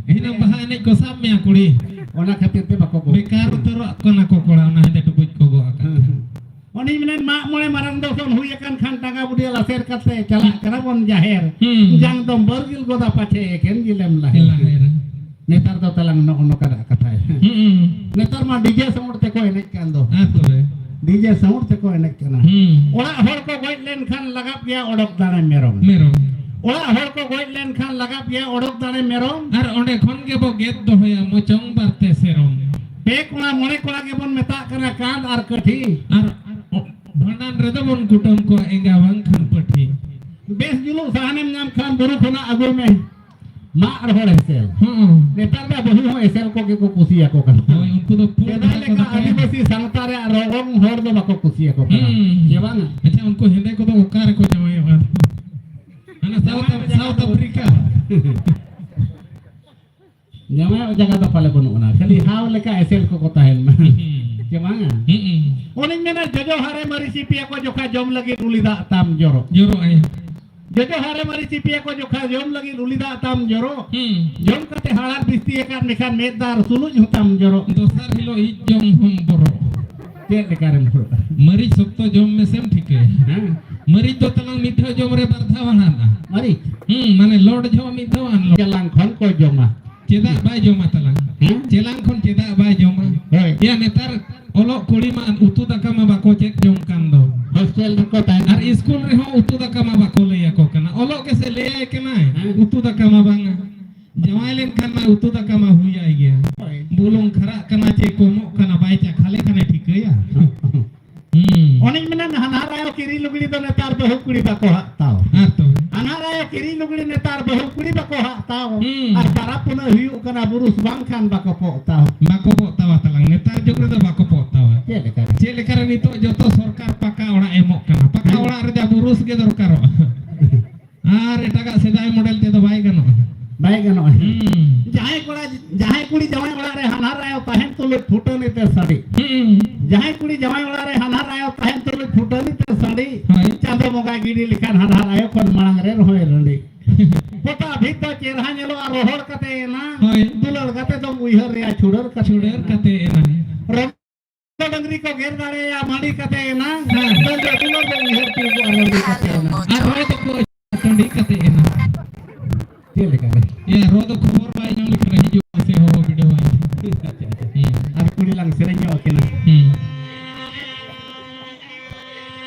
ᱫᱤᱱᱟᱹᱢ ᱵᱟᱦᱟ ᱮᱱᱮᱡ ᱠᱚ ᱥᱟᱵ ᱢᱮᱭᱟ ᱠᱩᱲᱤ᱾ ᱚᱱᱟ ᱠᱷᱟᱹᱛᱤᱨ ᱛᱮ ᱵᱟᱠᱚ ᱜᱚᱜ ᱵᱮᱠᱟᱨ ᱠᱟᱱᱟ᱾ ᱩᱛᱟᱹᱨᱚᱜ ᱠᱟᱱᱟ ᱠᱚ ᱠᱚᱲᱟ, ᱚᱱᱟ ᱦᱮᱸᱫᱮ ᱴᱩᱠᱩᱡ ᱠᱚ ᱜᱚᱜ ᱟᱠᱟᱫ ᱦᱮᱸ, ᱠᱷᱟᱱ᱾ ᱦᱮᱸ᱾ ᱚᱱᱮᱧ ᱢᱮᱱᱮᱫ, ᱢᱟᱜ ᱢᱚᱬᱮ ᱢᱟᱨᱟᱝ ᱫᱚᱥᱚᱱ ᱦᱩᱭ ᱟᱠᱟᱱ ᱠᱷᱟᱱ ᱴᱟᱸᱜᱟ ᱵᱩᱰᱤᱭᱟᱹ ᱞᱟᱥᱮᱨ ᱠᱟᱛᱮ ᱪᱟᱞᱟᱜ ᱠᱟᱱᱟ ᱵᱚᱱ ᱡᱟᱦᱮᱨ᱾ ᱦᱩᱸ᱾ ᱡᱟᱝ ᱫᱚᱢ ᱵᱟᱹᱨᱜᱤᱞ ᱜᱚᱫᱟ ᱯᱟᱪᱷᱮ ᱮᱠᱮᱱ ᱡᱤᱞᱮᱢ ᱞᱟᱦᱮᱨ᱾ ᱞᱟᱦᱮᱨ᱾ ᱱᱮᱛᱟᱨ ᱫᱚ ᱛᱟᱞᱟᱝ ᱱᱚᱜᱼᱚ ᱱᱚᱝᱠᱟᱱᱟᱜ ᱠᱟᱛᱷᱟᱭ᱾ ᱦᱩᱸ᱾ ᱱᱮᱛᱟᱨ ᱢᱟ ᱰᱤᱡᱮ ᱥᱟᱣᱩᱱᱰ ᱛᱮᱠᱚ ᱮᱱᱮᱡ ᱠᱟᱱ ᱫᱚ᱾ ᱦᱮᱸ ᱛᱚᱵᱮ᱾ ᱰᱤᱡᱮ ᱥᱟᱣᱩᱱᱰ ᱛᱮᱠᱚ ᱮᱱᱮᱡ ᱠᱟᱱᱟ᱾ ᱦᱩᱸ᱾ ᱚᱲᱟᱜ ᱦᱚᱲ ᱠᱚ ᱜᱚᱡ ᱞᱮᱱᱠᱷᱟᱱ ᱞᱟᱜᱟᱵ ᱜᱮᱭᱟ ᱚᱰᱚᱠ ᱫᱟᱲᱮ ᱢᱮᱨᱚᱢ᱾ ᱢᱮᱨᱚᱢ᱾ ᱚᱲᱟᱜ ᱦᱚᱲ ᱠᱚ ᱜᱚᱡ ᱞᱮᱱᱠᱷᱟᱱ ᱞᱟᱜᱟᱵ ᱜᱮᱭᱟ ᱚᱰᱚᱠ ᱫᱟᱲᱮ ᱢᱮᱨᱚᱢ᱾ ᱟᱨ ᱚᱸᱰᱮ ᱠᱷᱚᱱ ᱜᱮᱵᱚ ᱜᱮᱫ ᱫᱚᱦᱚᱭᱟ ᱢᱚᱪᱚᱝ ᱵᱟᱨᱛᱮ ᱥᱮᱨᱚᱢ᱾ ᱯᱮ ᱠᱚᱲᱟ ᱢᱚᱬᱮ ᱠᱚᱲᱟ ᱜᱮᱵᱚᱱ ᱢᱮᱛᱟᱜ ᱠᱟᱱᱟ ᱠᱟᱸᱛ ᱟᱨ ᱠᱟᱹᱴᱷᱤ᱾ ᱟᱨ ᱵᱷᱟᱸᱰᱟᱱ ᱨᱮᱫᱚ ᱵᱚᱱ ᱠᱩᱴᱟᱹᱢ ᱠᱚᱣᱟ ᱮᱸᱜᱟ ᱵᱟᱝᱠᱷᱟᱱ ᱯᱟᱹᱴᱷᱤ᱾ ᱵᱮᱥ ᱡᱩᱞᱩᱜ ᱥᱟᱦᱟᱱᱮᱢ ᱧᱟᱢ ᱠᱷᱟᱱ ᱵᱩᱨᱩ ᱠᱷᱚᱱᱟᱜ ᱟᱹᱜᱩᱭ ᱢᱮ᱾ ᱢᱟᱜ ᱨᱚᱦᱚᱲ ᱮᱥᱮᱞ᱾ ᱦᱩᱸ᱾ ᱱᱮᱛᱟᱨ ᱫᱚ ᱵᱟᱹᱦᱩ ᱦᱚᱸ ᱮᱥᱮᱞ ᱠᱚᱜᱮ ᱠᱚ ᱠᱩᱥᱤᱭᱟᱠᱚ ᱠᱟᱱᱟ᱾ ᱦᱳᱭ, ᱩᱱᱠᱩ ᱫᱚ ᱯᱩᱸᱰ ᱥᱮᱫᱟᱭ ᱫᱷᱟᱨᱟ ᱠᱚ ᱞᱮᱠᱟ ᱫᱚᱠᱚ ᱟᱹᱫᱤᱵᱟᱹᱥᱤ ᱥᱟᱶᱛᱟ ᱨᱮ ᱨᱚᱝ ᱦᱚᱲ ᱫᱚ ᱵᱟᱠᱚ ᱠᱩᱥᱤᱭᱟᱠᱚ ᱠᱟᱱᱟ᱾ ᱦᱩᱸ᱾ ᱪᱮ ᱵᱟᱝᱟ? ᱟᱪᱪᱷᱟ, ᱩᱱᱠᱩ ᱦᱮᱸᱫᱮ ᱠᱚᱫᱚ ᱚᱠᱟ ᱨᱮᱠᱚ ᱡᱟᱶᱟᱭᱚᱜᱼᱟ? ᱦᱟᱱᱟ ᱥᱟᱣᱩᱛᱷ, ᱥᱟᱣᱩᱛᱷ ᱟᱯᱷᱨᱤᱠᱟ᱾ ᱡᱟᱶᱟᱭᱚᱜ ᱡᱟᱭᱜᱟ ᱫᱚ ᱯᱟᱞᱮ ᱵᱟᱹᱱᱩᱜ ᱟᱱᱟ, ᱠᱷᱟᱹᱞᱤ ᱦᱟᱣ ᱞᱮᱠᱟ ᱮᱥᱮᱞ ᱠᱚᱠᱚ ᱛᱟᱦᱮᱱ ᱢᱟ᱾ ᱦᱩᱸ᱾ ᱪᱮ ᱵᱟᱝᱟ? ᱦᱩᱸ᱾ ᱚᱱᱮᱧ ᱢᱮᱱᱟ, ᱡᱚᱡᱚ ᱦᱟᱨᱮ ᱢᱟᱹᱨᱤᱪ ᱥᱤᱯᱤᱭᱟᱠᱚ ᱡᱚᱠᱷᱟ ᱡᱚᱢ ᱞᱟᱹᱜᱤᱫ ᱩᱞᱤ ᱫᱟᱜ ᱛᱟᱢ ᱡᱚᱨᱚᱜ᱾ ᱡᱚᱨᱚᱜᱼᱟᱭ᱾ ᱡᱚᱡᱚ ᱦᱟᱨᱮ ᱢᱟᱹᱨᱤᱪ ᱥᱤᱯᱤᱭᱟᱠᱚ ᱡᱚᱠᱷᱟ ᱡᱚᱢ ᱞᱟᱹᱜᱤᱫ ᱩᱞᱤ ᱫᱟᱜ ᱛᱟᱢ ᱡᱚᱨᱚᱜ᱾ ᱦᱩᱸ᱾ ᱡᱚᱢ ᱠᱟᱛᱮ ᱦᱟᱲᱟᱨ ᱵᱤᱥᱛᱤ ᱟᱠᱟᱱ ᱢᱮᱠᱷᱟᱱ ᱢᱮᱫ ᱫᱟᱜ ᱟᱨ ᱥᱩᱞᱩᱡ ᱦᱚᱸ ᱛᱟᱢ ᱡᱚᱨᱚᱜ᱾ ᱫᱚᱥᱟᱨ ᱦᱤᱞᱳᱜ ᱤᱡ ᱡᱚᱢ ᱦᱚᱸᱢ ᱵᱚᱨᱚᱜ᱾ ᱪᱮᱫ ᱞᱮᱠᱟ ᱨᱮᱢ ᱵᱚᱨᱚᱜᱼᱟ? ᱢᱟᱹᱨᱤᱪ ᱥᱚᱠᱛᱚ ᱡᱚᱢ ᱢᱮᱥᱮᱢ ᱴᱷᱤᱠᱟᱹᱭᱟ᱾ ᱦᱮᱸ᱾ ᱢᱟᱹᱨᱤᱪ ᱫᱚ ᱛᱟᱞᱟᱝ ᱢᱤᱫ ᱫᱷᱟᱣ ᱡᱚᱢ ᱨᱮ ᱵᱟᱨ ᱫᱷᱟᱣ ᱦᱟᱲᱦᱟᱫᱼᱟ᱾ ᱢᱟᱹᱨᱤᱪ? ᱦᱩᱸ, ᱢᱟᱱᱮ ᱞᱚᱰ ᱡᱚᱦᱚᱜ ᱢᱤᱫ ᱫᱷᱟᱣ ᱟᱨ ᱞᱚᱰ᱾ ᱡᱟᱞᱟᱝ ᱠᱷᱚᱱ ᱠᱚ ᱡᱚᱢᱟ᱾ ᱪᱮᱫᱟᱜ ᱵᱟᱭ ᱡᱚᱢᱟ ᱛᱟᱞᱟᱝ? ᱦᱮᱸ? ᱪᱮᱞᱟᱝ ᱠᱷᱚᱱ ᱪᱮᱫᱟᱜ ᱵᱟᱭ ᱡᱚᱢᱟ? ᱦᱳᱭ᱾ ᱭᱟ, ᱱᱮᱛᱟᱨ ᱚᱞᱚᱜ ᱠᱩᱲᱤ ᱢᱟ ᱩᱛᱩ ᱫᱟᱠᱟ ᱢᱟ ᱵᱟᱠᱚ ᱪᱮᱫ ᱡᱚᱝ ᱠᱟᱱ ᱫᱚ᱾ ᱦᱳᱥᱴᱮᱞ ᱨᱮᱠᱚ ᱛᱟᱦᱮᱱᱟ᱾ ᱟᱨ ᱤᱥᱠᱩᱞ ᱨᱮᱦᱚᱸ ᱩᱛᱩ ᱫᱟᱠᱟ ᱢᱟ ᱵᱟᱠᱚ ᱞᱟᱹᱭ ᱟᱠᱚ ᱠᱟᱱᱟ᱾ ᱚᱞᱚᱜ ᱜᱮᱥᱮ ᱞᱟᱹᱭᱟᱭ ᱠᱟᱱᱟᱭ, ᱦᱮᱸ᱾ ᱩᱛᱩ ᱫᱟᱠᱟ ᱢᱟ ᱵᱟᱝᱟ᱾ ᱡᱟᱶᱟᱭ ᱞᱮᱱᱠᱷᱟᱱ ᱢᱟ ᱩᱛᱩ ᱫᱟᱠᱟ ᱢᱟ ᱦᱩᱭᱟᱭ ᱜᱮᱭᱟ᱾ ᱦᱳᱭ᱾ ᱵᱩᱞᱩᱝ ᱠᱷᱟᱨᱟᱜ ᱠᱟᱱᱟ ᱪᱮ ᱠᱚᱢᱚᱜ ᱠᱟᱱᱟ, ᱵᱟᱭ ᱪᱟᱠᱷᱟ ᱞᱮᱠᱷᱟᱱᱮ ᱴᱷᱤᱠᱟᱹᱭᱟ᱾ ᱦᱩᱸ᱾ ᱚᱱᱮᱧ ᱢᱮᱱᱟ, ᱦᱟᱱᱦᱟᱨ ᱟᱭᱳ ᱠᱤᱨᱤᱧ ᱞᱩᱜᱽᱲᱤ ᱫᱚ ᱱᱮᱛᱟᱨ ᱵᱟᱹᱦᱩ ᱠᱩᱲᱤ ᱵᱟᱠᱚ ᱦᱟᱛᱟᱣ᱾ ᱦᱮᱸ ᱛᱚ᱾ ᱦᱟᱱᱦᱟᱨ ᱟᱭᱳ ᱠᱤᱨᱤᱧ ᱞᱩᱜᱽᱲᱤ ᱱᱮᱛᱟᱨ ᱵᱟᱹᱦᱩ ᱠᱩᱲᱤ ᱵᱟᱠᱚ ᱦᱟᱛᱟᱣ᱾ ᱦᱩᱸ᱾ ᱟᱨ ᱯᱟᱨᱟᱵᱽ ᱯᱩᱱᱟᱹᱭ ᱦᱩᱭᱩᱜ ᱠᱟᱱᱟ, ᱵᱩᱨᱩᱥ ᱵᱟᱝᱠᱷᱟᱱ ᱵᱟᱠᱚ ᱯᱚᱜ ᱛᱟᱣ᱾ ᱵᱟᱠᱚ ᱯᱚᱜ ᱛᱟᱣᱟ ᱛᱟᱞᱟᱝ, ᱱᱮᱛᱟᱨ ᱡᱩᱜᱽ ᱨᱮᱫᱚ ᱵᱟᱠᱚ ᱯᱚᱜ ᱛᱟᱣᱟ᱾ ᱪᱮᱫ ᱞᱮᱠᱟ ᱨᱮ? ᱪᱮᱫ ᱞᱮᱠᱟ ᱨᱮ ᱱᱤᱛᱚᱜ ᱡᱚᱛᱚ ᱥᱚᱨᱠᱟᱨ ᱯᱟᱠᱟ ᱚᱲᱟᱜ ᱮᱢᱚᱜ ᱠᱟᱱᱟ, ᱯᱟᱠᱟ ᱦᱮᱸ᱾ ᱚᱲᱟᱜ ᱨᱮ ᱡᱟ ᱵᱩᱨᱩᱥ ᱜᱮ ᱫᱚᱨᱠᱟᱨᱚᱜᱼᱟ᱾ ᱟᱨ ᱮᱴᱟᱜᱟᱜ ᱥᱮᱫᱟᱭ ᱢᱚᱰᱮᱞ ᱛᱮᱫᱚ ᱵᱟᱭ ᱜᱟᱱᱚᱜᱼᱟ᱾ ᱵᱟᱭ ᱜᱟᱱᱚᱜᱼᱟ᱾ ᱦᱩᱸ᱾ ᱡᱟᱦᱟᱸᱭ ᱠᱚᱲᱟ, ᱡᱟᱦᱟᱸᱭ ᱠᱩᱲᱤ ᱡᱟᱶᱟᱭ ᱚᱲᱟᱜ ᱨᱮ ᱦᱟᱱᱦᱟᱨ ᱟᱭᱳ ᱛᱟᱦᱮᱱ ᱛᱩᱞᱩᱡ ᱯᱷᱩᱴᱟᱹᱱᱤ ᱛᱮ ᱥᱟᱰᱮ᱾ ᱦᱩᱸ᱾ ᱡᱟᱦᱟᱸᱭ ᱠᱩᱲᱤ ᱡᱟᱶᱟᱭ ᱚᱲᱟᱜ ᱨᱮ ᱦᱟᱱᱦᱟᱨ ᱟᱭᱳ ᱛᱟᱦᱮᱱ ᱛᱩᱞᱩᱡ ᱯᱷᱩᱴᱟᱹᱱᱤ ᱛᱮ ᱥᱟᱰᱮ᱾ ᱦᱳᱭ᱾ ᱪᱟᱸᱫᱚ ᱵᱚᱸᱜᱟ ᱜᱤᱰᱤ ᱞᱮᱠᱷᱟᱱ ᱦᱟᱱᱦᱟᱨ ᱟᱭᱳ ᱠᱷᱚᱱ ᱢᱟᱲᱟᱝ ᱨᱮ ᱨᱚᱦᱚᱭ ᱨᱟᱺᱰᱤ᱾ ᱯᱚᱛᱟᱣ ᱵᱷᱤᱛ ᱫᱚ ᱪᱮᱨᱦᱟ ᱧᱮᱞᱚᱜᱼᱟ, ᱨᱚᱦᱚᱲ ᱠᱟᱛᱮ ᱮᱱᱟ᱾ ᱦᱳᱭ᱾ ᱫᱩᱞᱟᱹᱲ ᱠᱟᱛᱮ ᱫᱚᱢ ᱩᱭᱦᱟᱹᱨ ᱨᱮᱭᱟ, ᱪᱷᱩᱰᱟᱹᱨ ᱠᱟᱛᱮ ᱪᱷᱩᱰᱟᱹᱨ ᱮᱱᱟ᱾ ᱠᱟᱛᱮ ᱮᱱᱟ᱾ ᱨᱚ-, ᱰᱟᱹᱝᱨᱤ ᱠᱚ ᱜᱮᱨ ᱫᱟᱲᱮᱭᱟ, ᱢᱟᱹᱰᱤ ᱠᱟᱛᱮ ᱮᱱᱟ᱾ ᱦᱮᱸ᱾ ᱫᱟᱹᱞ ᱨᱮ ᱫᱩᱞᱟᱹᱲ ᱫᱚ ᱩᱭᱦᱟᱹᱨ ᱛᱤᱭᱳᱜᱚᱜᱼᱟ, ᱨᱟᱺᱰᱤ ᱠᱟᱛᱮ ᱮᱱᱟ᱾ ᱟᱨ ᱨᱚ ᱫᱚᱠᱚ ᱴᱟᱺᱰᱤ ᱠᱟᱛᱮ ᱮᱱᱟ᱾ ᱪᱮᱫ ᱞᱮᱠᱟ ᱨᱮ? ᱮ, ᱨᱚ ᱫᱚ ᱠᱷᱚᱵᱚᱨ ᱵᱟᱭ ᱧᱟᱢ ᱞᱮᱠᱷᱟᱱ ᱦᱤᱡᱩᱜ ᱢᱮᱥᱮ, ᱦᱚᱦᱚ ᱵᱤᱰᱟᱹᱣᱟᱭ᱾ ᱟᱪᱪᱷᱟ, ᱟᱪᱪᱷᱟ᱾ ᱦᱩᱸ᱾ ᱟᱨ ᱠᱩᱲᱤ ᱞᱟᱝ ᱥᱮᱨᱮᱧ ᱧᱚᱜ ᱟᱹᱠᱤᱱᱟ᱾ ᱦᱩᱸ᱾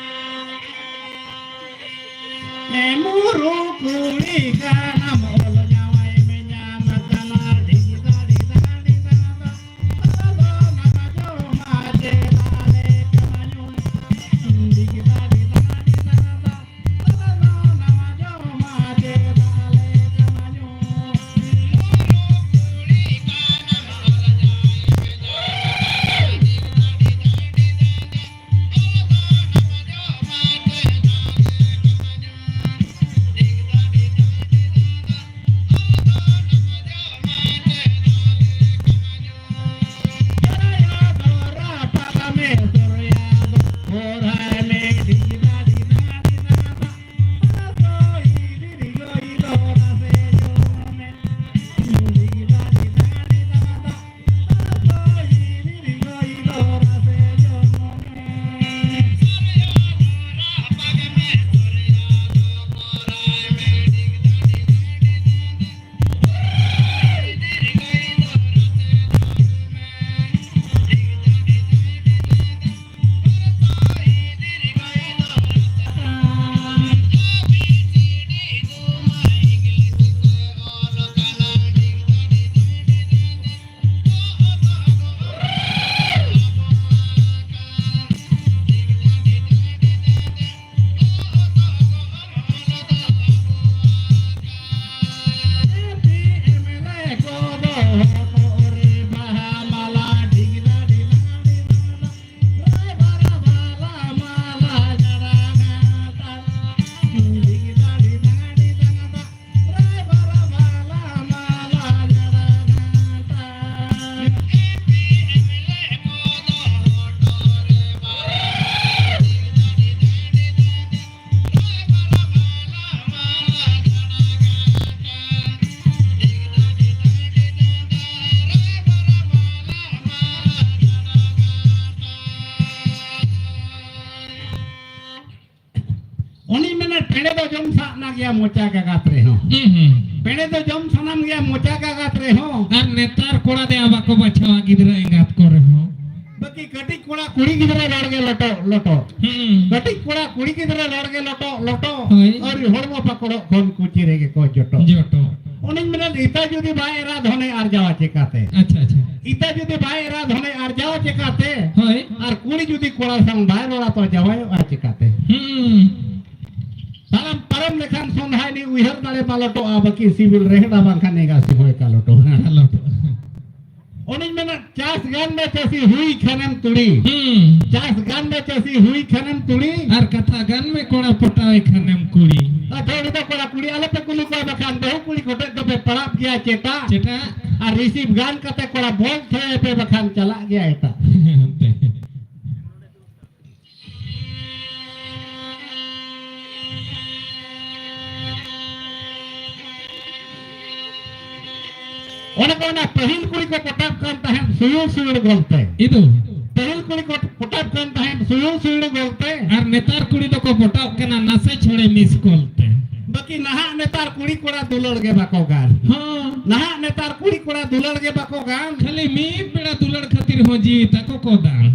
ᱮ ᱢᱩᱨᱩ ᱠᱩᱲᱤ ᱠᱟᱱᱟᱢ, ᱚᱞ ᱡᱟᱶᱟᱭ ᱢᱮ ᱧᱟᱢ ᱠᱟᱱᱟ, ᱰᱷᱤᱜ ᱫᱟᱲᱮ ᱫᱟᱲᱮ ᱫᱟᱲᱮ ᱫᱟᱲᱮ᱾ ᱯᱮᱲᱮ ᱫᱚ ᱡᱚᱢ ᱥᱟᱱᱟ ᱜᱮᱭᱟ ᱢᱚᱪᱟ ᱜᱟᱜᱟᱛ ᱨᱮᱦᱚᱸ᱾ ᱦᱩᱸ, ᱦᱩᱸ᱾ ᱯᱮᱲᱮ ᱫᱚ ᱡᱚᱢ ᱥᱟᱱᱟᱢ ᱜᱮᱭᱟ ᱢᱚᱪᱟ ᱜᱟᱜᱟᱛ ᱨᱮᱦᱚᱸ᱾ ᱟᱨ ᱱᱮᱛᱟᱨ ᱠᱚᱲᱟ ᱫᱚᱭᱟ ᱵᱟᱠᱚ ᱵᱟᱪᱷᱟᱣᱟ ᱜᱤᱫᱽᱨᱟᱹ ᱮᱸᱜᱟᱛ ᱠᱚᱨᱮ ᱦᱚᱸ᱾ ᱵᱟᱹᱠᱤ ᱠᱟᱹᱴᱤᱡ ᱠᱚᱲᱟ ᱠᱩᱲᱤ ᱜᱤᱫᱽᱨᱟᱹ ᱨᱚᱲ ᱜᱮ ᱞᱚᱴᱚ, ᱞᱚᱴᱚ᱾ ᱦᱩᱸ᱾ ᱠᱟᱹᱴᱤᱡ ᱠᱚᱲᱟ ᱠᱩᱲᱤ ᱜᱤᱫᱽᱨᱟᱹ ᱨᱚᱲ ᱜᱮ ᱞᱚᱴᱚ, ᱞᱚᱴᱚ᱾ ᱦᱳᱭ᱾ ᱟᱹᱣᱨᱤ ᱦᱚᱲᱢᱚ ᱯᱟᱠᱚᱲᱚᱜ ᱠᱷᱚᱱ ᱠᱩᱪᱤ ᱨᱮᱜᱮ ᱠᱚ ᱡᱚᱴᱚ᱾ ᱡᱚᱴᱚ᱾ ᱚᱱᱮᱧ ᱢᱮᱱᱟ, ᱤᱛᱟᱹ ᱡᱩᱫᱤ ᱵᱟᱭ ᱮᱨᱟ ᱫᱷᱚᱱᱮ ᱟᱨᱡᱟᱣᱟ ᱪᱮᱠᱟᱛᱮ? ᱟᱪᱪᱷᱟ, ᱟᱪᱪᱷᱟ᱾ ᱤᱛᱟᱹ ᱡᱩᱫᱤ ᱵᱟᱭ ᱮᱨᱟ ᱫᱷᱚᱱᱮ ᱟᱨᱡᱟᱣᱟ ᱪᱮᱠᱟᱛᱮ? ᱦᱳᱭ᱾ ᱟᱨ ᱠᱩᱲᱤ ᱡᱩᱫᱤ ᱠᱚᱲᱟ ᱥᱟᱝ ᱵᱟᱭ ᱨᱚᱲᱟ ᱛᱚ ᱡᱟᱶᱟᱭᱚᱜᱼᱟ ᱪᱮᱠᱟᱛᱮ? ᱦᱩᱸ᱾ ᱛᱟᱲᱟᱢ ᱯᱟᱨᱚᱢ ᱞᱮᱠᱷᱟᱱ ᱥᱚᱸᱫᱷᱟᱭ ᱱᱤ ᱩᱭᱦᱟᱹᱨ ᱫᱟᱲᱮ ᱢᱟᱞᱚᱴᱚᱜᱼᱟ, ᱵᱟᱹᱠᱤ ᱥᱤᱵᱤᱞ ᱨᱮᱦᱮᱫᱟ ᱵᱟᱝᱠᱷᱟᱱ ᱮᱸᱜᱟ ᱥᱤᱦᱚᱭ ᱠᱟᱞᱚᱴᱚᱜᱼᱟ᱾ ᱠᱟᱞᱚᱴᱚᱜᱼᱟ᱾ ᱚᱱᱮᱧ ᱢᱮᱱᱟ, ᱪᱟᱥ ᱜᱟᱱ ᱢᱮ ᱪᱟᱹᱥᱤ ᱦᱩᱭ ᱠᱷᱟᱱᱮᱢ ᱛᱩᱲᱤ᱾ ᱦᱩᱸ᱾ ᱪᱟᱥ ᱜᱟᱱ ᱢᱮ ᱪᱟᱹᱥᱤ ᱦᱩᱭ ᱠᱷᱟᱱᱮᱢ ᱛᱩᱲᱤ᱾ ᱟᱨ ᱠᱟᱛᱷᱟ ᱜᱟᱱ ᱢᱮ ᱠᱚᱲᱟ ᱯᱚᱴᱟᱣᱮ ᱠᱷᱟᱱᱮᱢ ᱠᱩᱲᱤ᱾ ᱟᱨ ᱛᱷᱚᱲᱤ ᱫᱚ ᱠᱚᱲᱟ ᱠᱩᱲᱤ ᱟᱞᱚᱯᱮ ᱠᱩᱞᱤ ᱠᱚᱣᱟ, ᱵᱟᱠᱷᱟᱱ ᱵᱟᱹᱦᱩ ᱠᱩᱲᱤ ᱠᱚᱴᱮᱡ ᱫᱚᱯᱮ ᱯᱟᱲᱟᱜ ᱜᱮᱭᱟ ᱪᱮᱴᱟ᱾ ᱪᱮᱴᱟ᱾ ᱟᱨ ᱨᱤᱥᱤᱵᱷ ᱜᱟᱱ ᱠᱟᱛᱮ ᱠᱚᱲᱟ ᱵᱚᱞ ᱛᱷᱚᱭᱮ ᱯᱮ, ᱵᱟᱠᱷᱟᱱ ᱪᱟᱞᱟᱜ ᱜᱮᱭᱟ ᱮᱴᱟᱜ᱾ ᱚᱱᱛᱮ᱾ ᱚᱱᱮ ᱠᱚ ᱚᱱᱟ ᱯᱟᱹᱦᱤᱞ ᱠᱩᱲᱤ ᱠᱚ ᱯᱚᱴᱟᱣ ᱠᱟᱱ ᱛᱟᱦᱮᱸᱫ ᱥᱩᱭᱩᱲ ᱥᱩᱭᱩᱲ ᱜᱚᱞᱛᱮ᱾ ᱤᱫᱩ᱾ ᱯᱟᱹᱦᱤᱞ ᱠᱩᱲᱤ ᱠᱚ ᱯᱚᱴᱟᱣ ᱠᱟᱱ ᱛᱟᱦᱮᱸᱫ ᱥᱩᱭᱩᱲ ᱥᱩᱭᱩᱲ ᱜᱚᱞᱛᱮ᱾ ᱟᱨ ᱱᱮᱛᱟᱨ ᱠᱩᱲᱤ ᱫᱚᱠᱚ ᱯᱚᱴᱟᱣ ᱠᱟᱱᱟ ᱱᱟᱥᱮ ᱪᱷᱚᱲᱮ ᱢᱤᱥ ᱠᱚᱞ ᱛᱮ᱾ ᱵᱟᱹᱠᱤ ᱱᱟᱦᱟᱜ ᱱᱮᱛᱟᱨ ᱠᱩᱲᱤ ᱠᱚᱲᱟ ᱫᱩᱞᱟᱹᱲ ᱜᱮ ᱵᱟᱠᱚ ᱜᱟᱱ᱾ ᱦᱚᱸ᱾ ᱱᱟᱦᱟᱜ ᱱᱮᱛᱟᱨ ᱠᱩᱲᱤ ᱠᱚᱲᱟ ᱫᱩᱞᱟᱹᱲ ᱜᱮ ᱵᱟᱠᱚ ᱜᱟᱱ᱾ ᱠᱷᱟᱹᱞᱤ ᱢᱤᱫ ᱵᱮᱲᱟ ᱫᱩᱞᱟᱹᱲ ᱠᱷᱟᱹᱛᱤᱨ ᱦᱚᱸ ᱡᱤᱣᱤ ᱛᱟᱠᱚ ᱠᱚ ᱫᱟᱱ᱾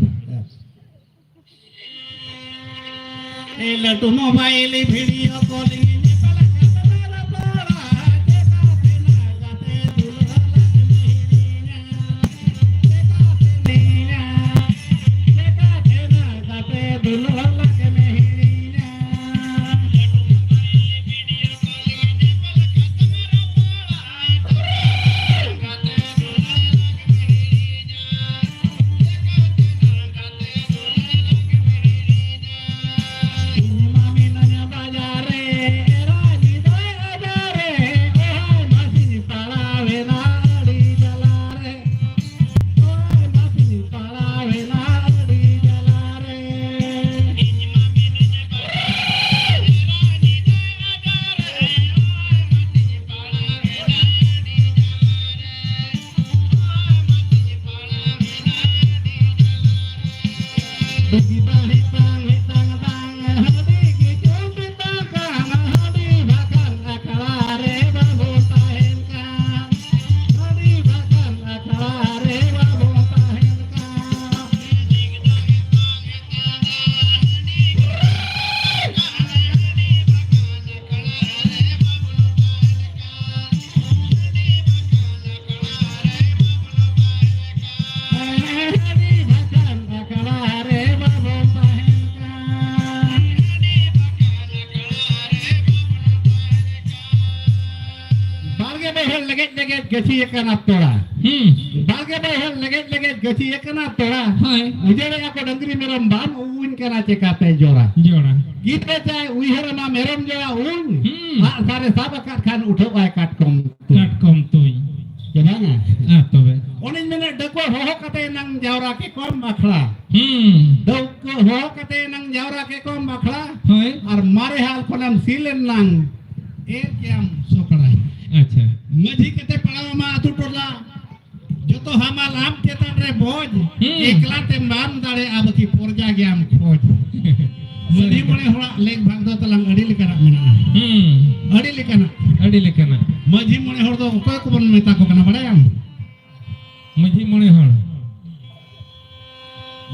ᱮ ᱞᱟᱹᱴᱩ ᱢᱳᱵᱟᱭᱤᱞ ᱵᱷᱤᱰᱤᱭᱳ ᱠᱚᱞᱤᱝ ᱧᱮᱯᱮᱞ ᱠᱟᱛᱮ ᱨᱚᱯᱚᱲᱟ, ᱪᱮᱫᱟᱜ ᱛᱮᱱᱟᱜ ᱜᱟᱛᱮ ᱫᱩᱞᱟᱹᱲ ᱞᱟᱜᱽ ᱢᱮ ᱦᱤᱲᱤᱧᱟ, ᱪᱮᱫᱟᱜ ᱛᱮᱱᱟᱜ, ᱪᱮᱫᱟᱜ ᱛᱮᱱᱟᱜ ᱜᱟᱛᱮ ᱫᱩᱞᱟᱹᱲ ᱞᱟᱜᱽ ᱢᱮ ᱦᱤᱲᱤᱧᱟ᱾ ᱞᱮᱜᱮᱡ ᱞᱮᱜᱮᱡ ᱜᱟᱹᱪᱷᱤ ᱟᱠᱟᱱᱟ ᱛᱚᱲᱟ᱾ ᱦᱩᱸ᱾ ᱵᱟᱲᱜᱮ ᱵᱟᱹᱭᱦᱟᱹᱲ ᱞᱮᱜᱮᱡ ᱞᱮᱜᱮᱡ ᱜᱟᱹᱪᱷᱤ ᱟᱠᱟᱱᱟ ᱛᱚᱲᱟ᱾ ᱦᱳᱭ᱾ ᱩᱡᱟᱹᱲᱮᱜᱼᱟ ᱠᱚ ᱰᱟᱹᱝᱨᱤ ᱢᱮᱨᱚᱢ, ᱵᱟᱢ ᱩᱣᱩᱧ ᱠᱟᱱᱟ ᱪᱮᱠᱟᱛᱮ ᱡᱚᱲᱟ? ᱡᱚᱲᱟ᱾ ᱜᱤᱫᱽᱨᱟᱹ ᱪᱟᱭ ᱩᱭᱦᱟᱹᱨ ᱟᱢᱟ ᱢᱮᱨᱚᱢ ᱡᱚᱲᱟ ᱩᱧ᱾ ᱦᱩᱸ᱾ ᱟᱜ ᱥᱟᱨᱮ ᱥᱟᱵ ᱟᱠᱟᱫ ᱠᱷᱟᱱ ᱩᱴᱷᱟᱹᱣ ᱟᱭ ᱠᱟᱴᱠᱚᱢ ᱛᱩᱧ᱾ ᱠᱟᱴᱠᱚᱢ ᱛᱩᱧ᱾ ᱪᱮ ᱵᱟᱝᱟ? ᱟᱨ ᱛᱚᱵᱮ? ᱚᱱᱮᱧ ᱢᱮᱱᱮᱫ ᱰᱟᱹᱠᱩᱣᱟᱹ ᱦᱚᱦᱚ ᱠᱟᱛᱮ ᱮᱱᱟᱝ ᱡᱟᱣᱨᱟ ᱠᱮᱫ ᱠᱚᱣᱟᱢ ᱟᱠᱷᱲᱟ᱾ ᱦᱩᱸ᱾ ᱰᱟᱹᱠᱩᱣᱟᱹ ᱦᱚᱦᱚ ᱠᱟᱛᱮ ᱮᱱᱟᱝ ᱡᱟᱣᱨᱟ ᱠᱮᱫ ᱠᱚᱣᱟᱢ ᱟᱠᱷᱲᱟ᱾ ᱦᱳᱭ᱾ ᱟᱨ ᱢᱟᱨᱮ ᱦᱟᱞ ᱠᱷᱚᱱᱮᱢ ᱥᱤᱞ ᱮᱱᱟᱝ ᱮᱨ ᱠᱮᱭᱟᱢ ᱥᱚᱠᱲᱟ᱾ ᱟᱪᱪᱷᱟ᱾ ᱢᱟᱹᱡᱷᱤ ᱠᱟᱛᱮ ᱯᱟᱲᱟᱣ ᱟᱢᱟ ᱟᱹᱛᱩ ᱴᱚᱞᱟ᱾ ᱡᱚᱛᱚ ᱦᱟᱢᱟᱞ ᱟᱢ ᱪᱮᱛᱟᱱ ᱨᱮ ᱵᱚᱡ᱾ ᱦᱩᱸ᱾ ᱮᱠᱞᱟ ᱛᱮ ᱵᱟᱢ ᱫᱟᱲᱮᱭᱟᱜᱼᱟ, ᱵᱟᱹᱠᱤ ᱯᱚᱨᱡᱟ ᱜᱮᱭᱟᱢ ᱠᱷᱚᱡ᱾ ᱢᱟᱹᱡᱷᱤ ᱢᱚᱬᱮ ᱦᱚᱲᱟᱜ ᱞᱮᱠ ᱵᱷᱟᱜᱽ ᱫᱚ ᱛᱟᱞᱟᱝ ᱟᱹᱰᱤ ᱞᱮᱠᱟᱱᱟᱜ ᱢᱮᱱᱟᱜᱼᱟ᱾ ᱦᱩᱸ᱾ ᱟᱹᱰᱤ ᱞᱮᱠᱟᱱᱟᱜ᱾ ᱟᱹᱰᱤ ᱞᱮᱠᱟᱱᱟᱜ᱾ ᱢᱟᱹᱡᱷᱤ ᱢᱚᱬᱮ ᱦᱚᱲ ᱫᱚ ᱚᱠᱚᱭ ᱠᱚᱵᱚᱱ ᱢᱮᱛᱟ ᱠᱚ ᱠᱟᱱᱟ ᱵᱟᱲᱟᱭᱟᱢ? ᱢᱟᱹᱡᱷᱤ ᱢᱚᱬᱮ ᱦᱚᱲ᱾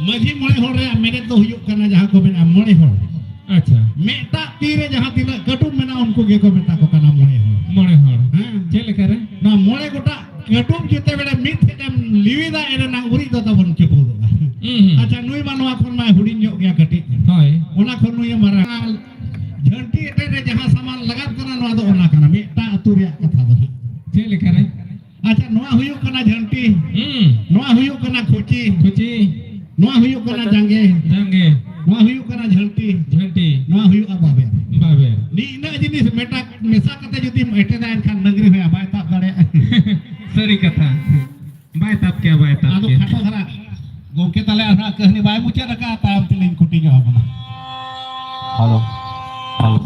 ᱢᱟᱹᱡᱷᱤ ᱢᱚᱬᱮ ᱦᱚᱲ ᱨᱮᱭᱟᱜ ᱢᱮᱱᱮᱫ ᱫᱚ ᱦᱩᱭᱩᱜ ᱠᱟᱱᱟ ᱡᱟᱦᱟᱸ ᱠᱚ ᱢᱮᱱᱟ ᱢᱚᱬᱮ ᱦᱚᱲ᱾ ᱟᱪᱪᱷᱟ᱾ ᱢᱤᱫᱴᱟᱜ ᱛᱤ ᱨᱮ ᱡᱟᱦᱟᱸ ᱛᱤᱱᱟᱹᱜ ᱠᱟᱹᱴᱩᱵ ᱢᱮᱱᱟᱜᱼᱟ ᱩᱱᱠᱩ ᱜᱮᱠᱚ ᱢᱮᱛᱟ ᱠᱚ ᱠᱟᱱᱟ ᱢᱚᱬᱮ ᱦᱚᱲ᱾ ᱢᱚᱬᱮ ᱦᱚᱲ᱾ ᱦᱮᱸ᱾ ᱪᱮᱫ ᱞᱮᱠᱟ ᱨᱮ? ᱱᱚᱣᱟ ᱢᱚᱬᱮ ᱜᱚᱴᱟᱜ ᱠᱟᱹᱴᱩᱵ ᱡᱩᱛᱮ ᱵᱮᱲᱮ ᱢᱤᱫ ᱴᱷᱮᱱ ᱮᱢ ᱞᱤᱣᱤᱫᱟ, ᱮᱱ ᱨᱮᱱᱟᱜ ᱩᱨᱤᱡ ᱫᱚ ᱛᱟᱵᱚᱱ ᱪᱩᱯᱩᱫᱚᱜᱼᱟ᱾ ᱦᱩᱸ, ᱦᱩᱸ᱾ ᱟᱪᱪᱷᱟ, ᱱᱩᱭ ᱢᱟ ᱱᱚᱣᱟ ᱠᱷᱚᱱ ᱢᱟᱭ ᱦᱩᱰᱤᱧ ᱧᱚᱜ ᱜᱮᱭᱟ ᱠᱟᱹᱴᱤᱡ᱾ ᱦᱳᱭ᱾ ᱚᱱᱟ ᱠᱷᱚᱱ ᱱᱩᱭᱮ ᱢᱟᱨᱟᱝ᱾ ᱡᱷᱟᱹᱱᱴᱤ ᱮᱴᱮᱫ ᱨᱮ ᱡᱟᱦᱟᱸ ᱥᱟᱢᱟᱱ ᱞᱟᱜᱟᱜ ᱠᱟᱱᱟ, ᱱᱚᱣᱟ ᱫᱚ ᱚᱱᱟ ᱠᱟᱱᱟ, ᱢᱤᱫᱴᱟᱝ ᱟᱹᱛᱩ ᱨᱮᱭᱟᱜ ᱠᱟᱛᱷᱟ ᱫᱚ ᱦᱟᱸᱜ᱾ ᱪᱮᱫ ᱞᱮᱠᱟ ᱨᱮ? ᱟᱪᱪᱷᱟ, ᱱᱚᱣᱟ ᱦᱩᱭᱩᱜ ᱠᱟᱱᱟ ᱡᱷᱟᱹᱱᱴᱤ᱾ ᱦᱩᱸ᱾ ᱱᱚᱣᱟ ᱦᱩᱭᱩᱜ ᱠᱟᱱᱟ ᱠᱷᱩᱪᱤ᱾ ᱠᱷᱩᱪᱤ᱾ ᱱᱚᱣᱟ ᱦᱩᱭᱩᱜ ᱠᱟᱱᱟ ᱡᱟᱸᱜᱮ᱾ ᱡᱟᱸᱜᱮ᱾ ᱱᱚᱣᱟ ᱦᱩᱭᱩᱜ ᱠᱟᱱᱟ ᱡᱷᱟᱹᱱᱴᱤ᱾ ᱡᱷᱟᱹᱱᱴᱤ᱾ ᱱᱚᱣᱟ ᱦᱩᱭᱩᱜᱼᱟ ᱵᱟᱵᱮᱨ᱾ ᱵᱟᱵᱮᱨ᱾ ᱱᱤᱜ ᱤᱱᱟᱹᱜ ᱡᱤᱱᱤᱥ ᱢᱮᱴᱟ-, ᱢᱮᱥᱟ ᱠᱟᱛᱮ ᱡᱩᱫᱤᱢ ᱮᱴᱮᱫᱟ, ᱮᱱᱠᱷᱟᱱ ᱰᱟᱹᱝᱨᱤ ᱦᱚᱸᱭᱟ ᱵᱟᱭ ᱛᱟᱵ ᱫᱟᱲᱮᱭᱟᱜᱼᱟ᱾ ᱥᱟᱹᱨᱤ ᱠᱟᱛᱷᱟ᱾ ᱵᱟᱭ ᱛᱟᱵ ᱠᱮᱭᱟ, ᱵᱟᱭ ᱛᱟᱵ ᱟᱫᱚ ᱠᱮᱭᱟ᱾ ᱠᱷᱟᱴᱚ ᱫᱷᱟᱨᱟ ᱜᱚᱢᱠᱮ ᱛᱟᱞᱮ ᱟᱨᱦᱚᱸ ᱠᱟᱹᱦᱱᱤ ᱵᱟᱭ ᱢᱩᱪᱟᱹᱫ ᱟᱠᱟᱫᱼᱟ, ᱛᱟᱭᱚᱢ ᱛᱮᱞᱤᱧ ᱠᱩᱴᱤ ᱧᱚᱜ ᱟᱵᱚᱱᱟ᱾ Hello, hello.